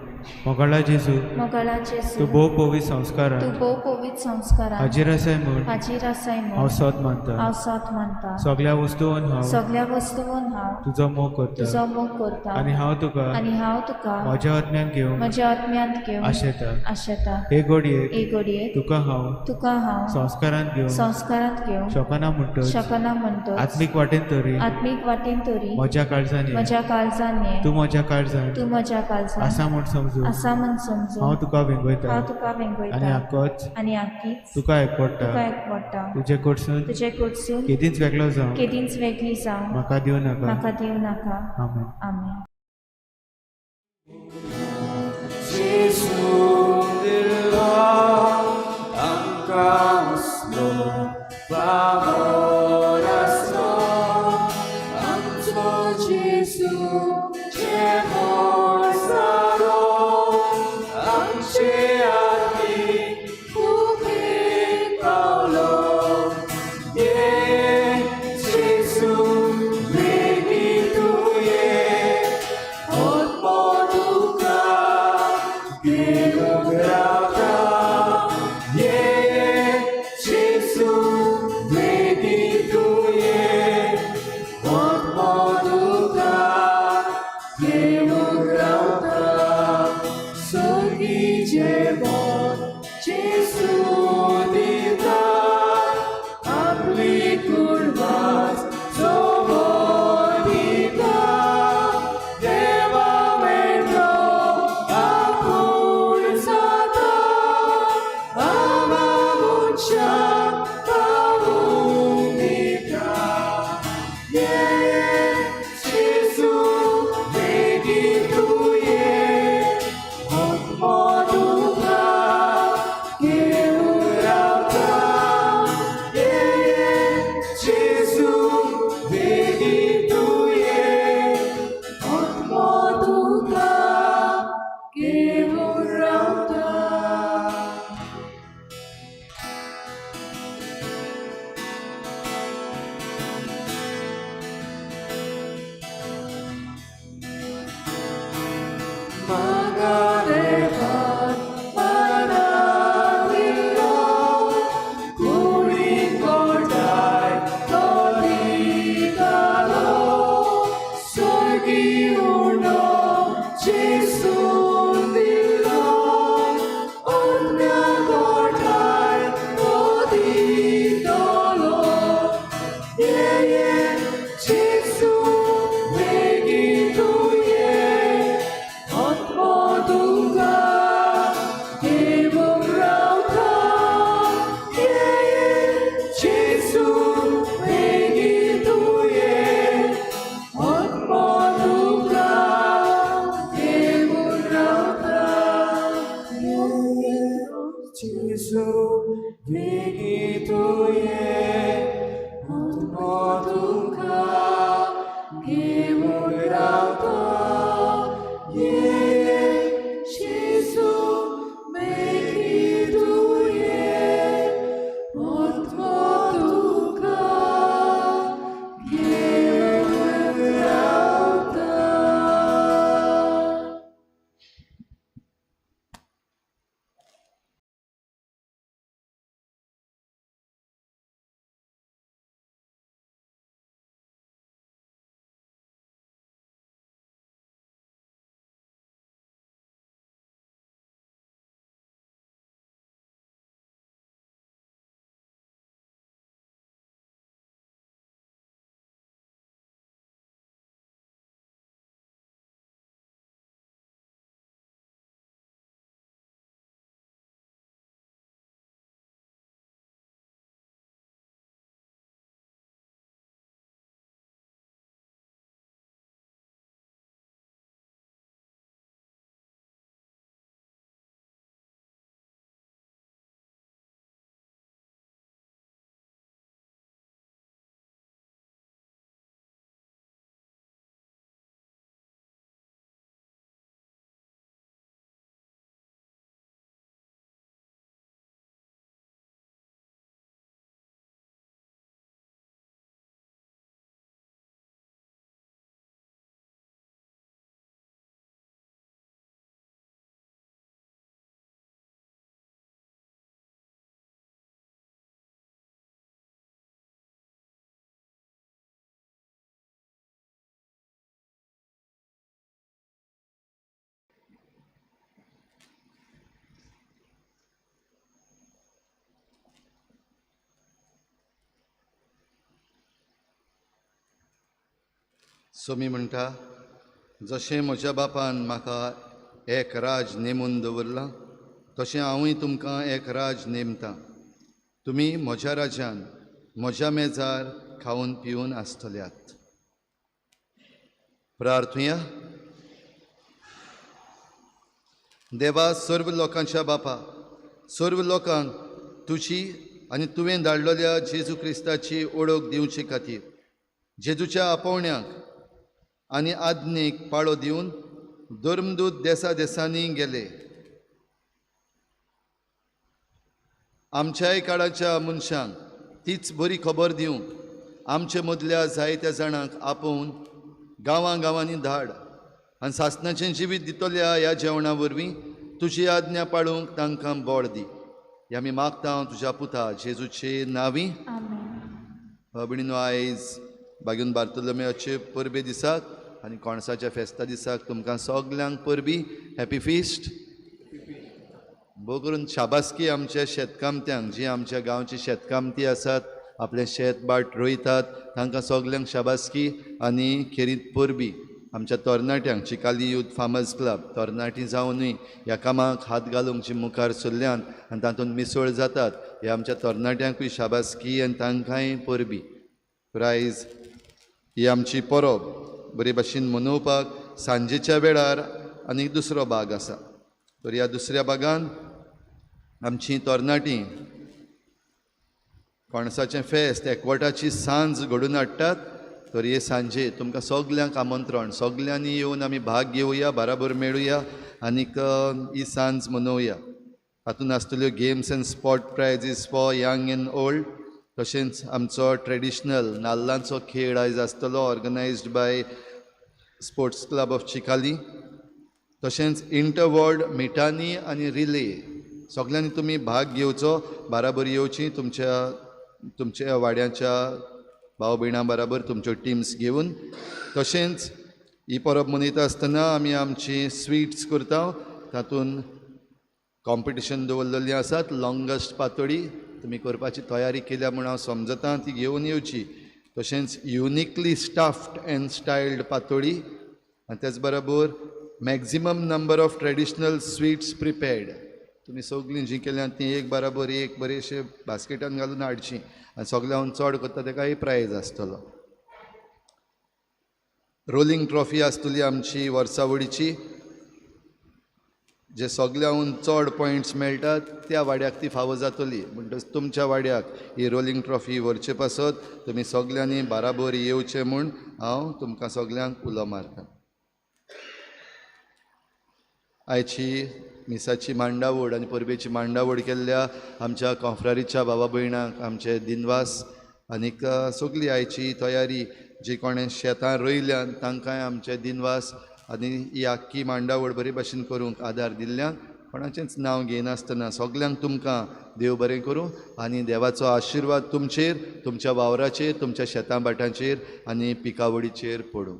मोगाळा जेजू, मोगाळा जेजू, तूं भोव पवित्र संस्कारान, तूं भोव पवित्र संस्कारान हाजीर आसाय म्हूण, हाजीर आसाय म्हूण हांव सोद मानता, हांव सोद मानता. सगळ्या वस्तून हांव, सगळ्या वस्तून हांव तुजो मोग करता, तुजो मोग करता. आनी हांव तुका, आनी हांव तुका म्हज्या आत्म्यान घेवंक, म्हज्या आत्म्यांत घेवंक आशेता, आशेता. हे घडयेक, हे घडयेक तुका हांव, तुका हांव संस्कारांत घेवंक, संस्कारांत घेवंक शकना म्हणटच, शकना म्हणटच आत्मीक वाटेन तरी, आत्मीक वाटेन तरी म्हज्या काळजान, म्हज्या काळजान ये, तूं म्हज्या काळजान, तूं म्हज्या काळजान आसा म्हूण समजून, आसा म्हूण समजून हांव तुका वेंगयता, हांव तुका वेंगयता. आनी आकोच, आनी आकीच तुका एकवटा, तुका एकवटा. तुजे कडसून, तुजे कडसून केदींच वेगळो जावं, केदींच वेगळी जावं म्हाका दिवं नाका, म्हाका दिवं नाका. आमेन. आमेन. जेजू दिलो आमकां असलो फावोर आसलो, आमचो जेजू जेवण सारो आमचे आत्मीक भुकेक पावलो. ये जेजू बेगीन तूं ये, आत्मो तुका घेवन रावता. ये जेजू बेगीन तूं ये, आत्मो तुका घेवन रावता. सर्गी जेवण जेजू दिता, आपली कुडवास जोवर दिता. देवा मेळ्ळो आपूण जाता, आमा मनशाक पावून दिता. ये जेजू बेगीन तूं ये, आत्मो तुका घेवन रावता. ये जेजू बेगीन तूं ये, आत्मो तुका घेवन रावता. सोमी म्हणटा, जशें म्हज्या बापान म्हाका एक राज नेमून दवरलां तशें हांवूय तुमकां एक राज नेमतां. तुमी म्हज्या राज्यान म्हज्या मेजार खावन पिवन आसतल्यात. प्रार्थुया. देवा, सर्व लोकांच्या बापा, सर्व लोकांक तुजी आनी तुवें धाडलेल्या जेजू क्रिस्ताची ओळख दिवचे खातीर जेजूच्या आपोवण्याक आनी आज्ञेक पाळो दिवन धर्मदूत देसा देसांनी गेले. आमच्याय काळाच्या मनशांक तीच बरी खबर दिवंक आमचे मदल्या जायत्या जाणांक आपोवन गांवां गांवांनी धाड आनी सासणाचें जिवीत दितल्या ह्या जेवणा वरवीं तुजी आज्ञा पाळूंक तांकां बळ दी. हे आमी मागता तुज्या पुता जेजूचे नांवी. भयणीनो, आयज बागीन बार्तोलोमेवाचे परबे दिसाक आनी कोणसाच्या फेस्ता दिसाक तुमकां सगल्यांक परबी. Happy feast. भोव करून शाबासकी आमच्या शेतकामत्यांक, जी आमच्या गांवची शेतकामती आसात, आपलें शेत भाट रोयतात, तांकां सगल्यांक शाबासकी आनी खेरीत परबी. आमच्या तरणाट्यांक, चिकाली यूथ फार्मर्स क्लब तरणाटीं जावनूय ह्या कामाक हात घालूंक जी मुखार सरल्यान आनी तातूंत मिसळ जातात, ह्या आमच्या तरणाट्यांकूय शाबासकी आनी तांकांय परबी. प्रायज ही आमची परब बरे भाशेन मनोवपाक सांजेच्या वेळार आनी दुसरो भाग आसा. तर ह्या दुसऱ्या भागान आमची तरणाटीं कणसाचें फेस्त एकवटाची सांज घडून हाडटात. तर हे सांजे तुमकां सगल्यांक आमंत्रण, सगल्यांनी येवन आमी भाग घेवया, बराबर मेळुया आनीक ही सांज मनोवया. तातूंत आसतल्यो games and sport prizes for young and old. तशेंच आमचो ट्रेडिशनल नाल्लांचो खेळ आयज आसतलो, organised by sports club of Chicalim. तशेंच इंटरवर्ड मिटानी आनी रिले, सगल्यांनी तुमी भाग घेवचो, बराबर येवची तुमच्या तुमच्या वाड्याच्या भाव भयणां बराबर तुमच्यो टिम्स घेवन. तशेंच ही परब मनयता आसतना आमी आमची स्विट्स करता, तातूंत कॉम्पिटिशन दवरलेलीं आसात. लॉंगस्ट पातोळी तुमी करपाची तयारी केल्या म्हूण हांव समजता, ती घेवन येवची. तशेंच युनिकली स्टाफ्ड एंड स्टायल्ड पातोळी आनी तेच बरोबर maximum number of traditional sweets prepared. तुमी सगळीं जीं केल्यात तीं एक बराबर एक बरें अशें बास्केटान घालून हाडचीं आनी सगळ्यांक चड करता ताकाय प्रायज आसतलो. रोलिंग ट्रॉफी आसतली आमची वर्सावळीची, जे सगळ्यांहून चड पॉयंट्स मेळटात त्या वाड्याक ती फावो जातली. म्हणटच तुमच्या वाड्याक ही रोलिंग ट्रॉफी व्हरचे पासत तुमी सगल्यांनी बराबर येवचें म्हूण हांव तुमकां सगल्यांक उलो मारता. आयची मिसाची मांडावळ आनी परबेची मांडावळ केल्ल्या आमच्या कॉफ्रारीच्या बाबा भयणांक आमचे दिनवास आनीक सगली आयची तयारी जी कोणें शेतां रोयल्यान तांकांय आमचे दिनवास आनी ही आख्खी मांडावळ बरे भाशेन करूंक आदार दिल्ल्यान कोणाचेंच नांव घेयनासतना सगल्यांक तुमकां देव बरें करूं आनी देवाचो आशिर्वाद तुमचेर, तुमच्या वावराचेर, तुमच्या शेतां भाटांचेर आनी पिकावळीचेर पडूं.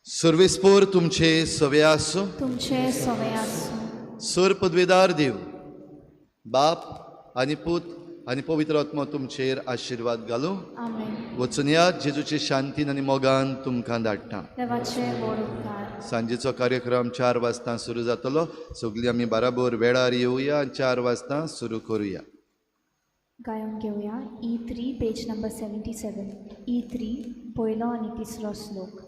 सर्वेस्पोर तुमचे सवे आसूं, तुमचे सवे आसूं. सर पदवेदार देव बाप आनी पूत आनी पवित्र आत्मो तुमचेर आशिर्वाद घालूं. वचून या जेजूचे शांतीन आनी मोगान तुमकां धाडटा. सांजेचो कार्यक्रम 4 वाजता सुरू जातलो. सगळीं आमी बराबर वेळार येवया आनी 4 वाजता सुरू करुया. गायन घेवया E3 page number 77. E3 पयलो आनी तिसरो श्लोक.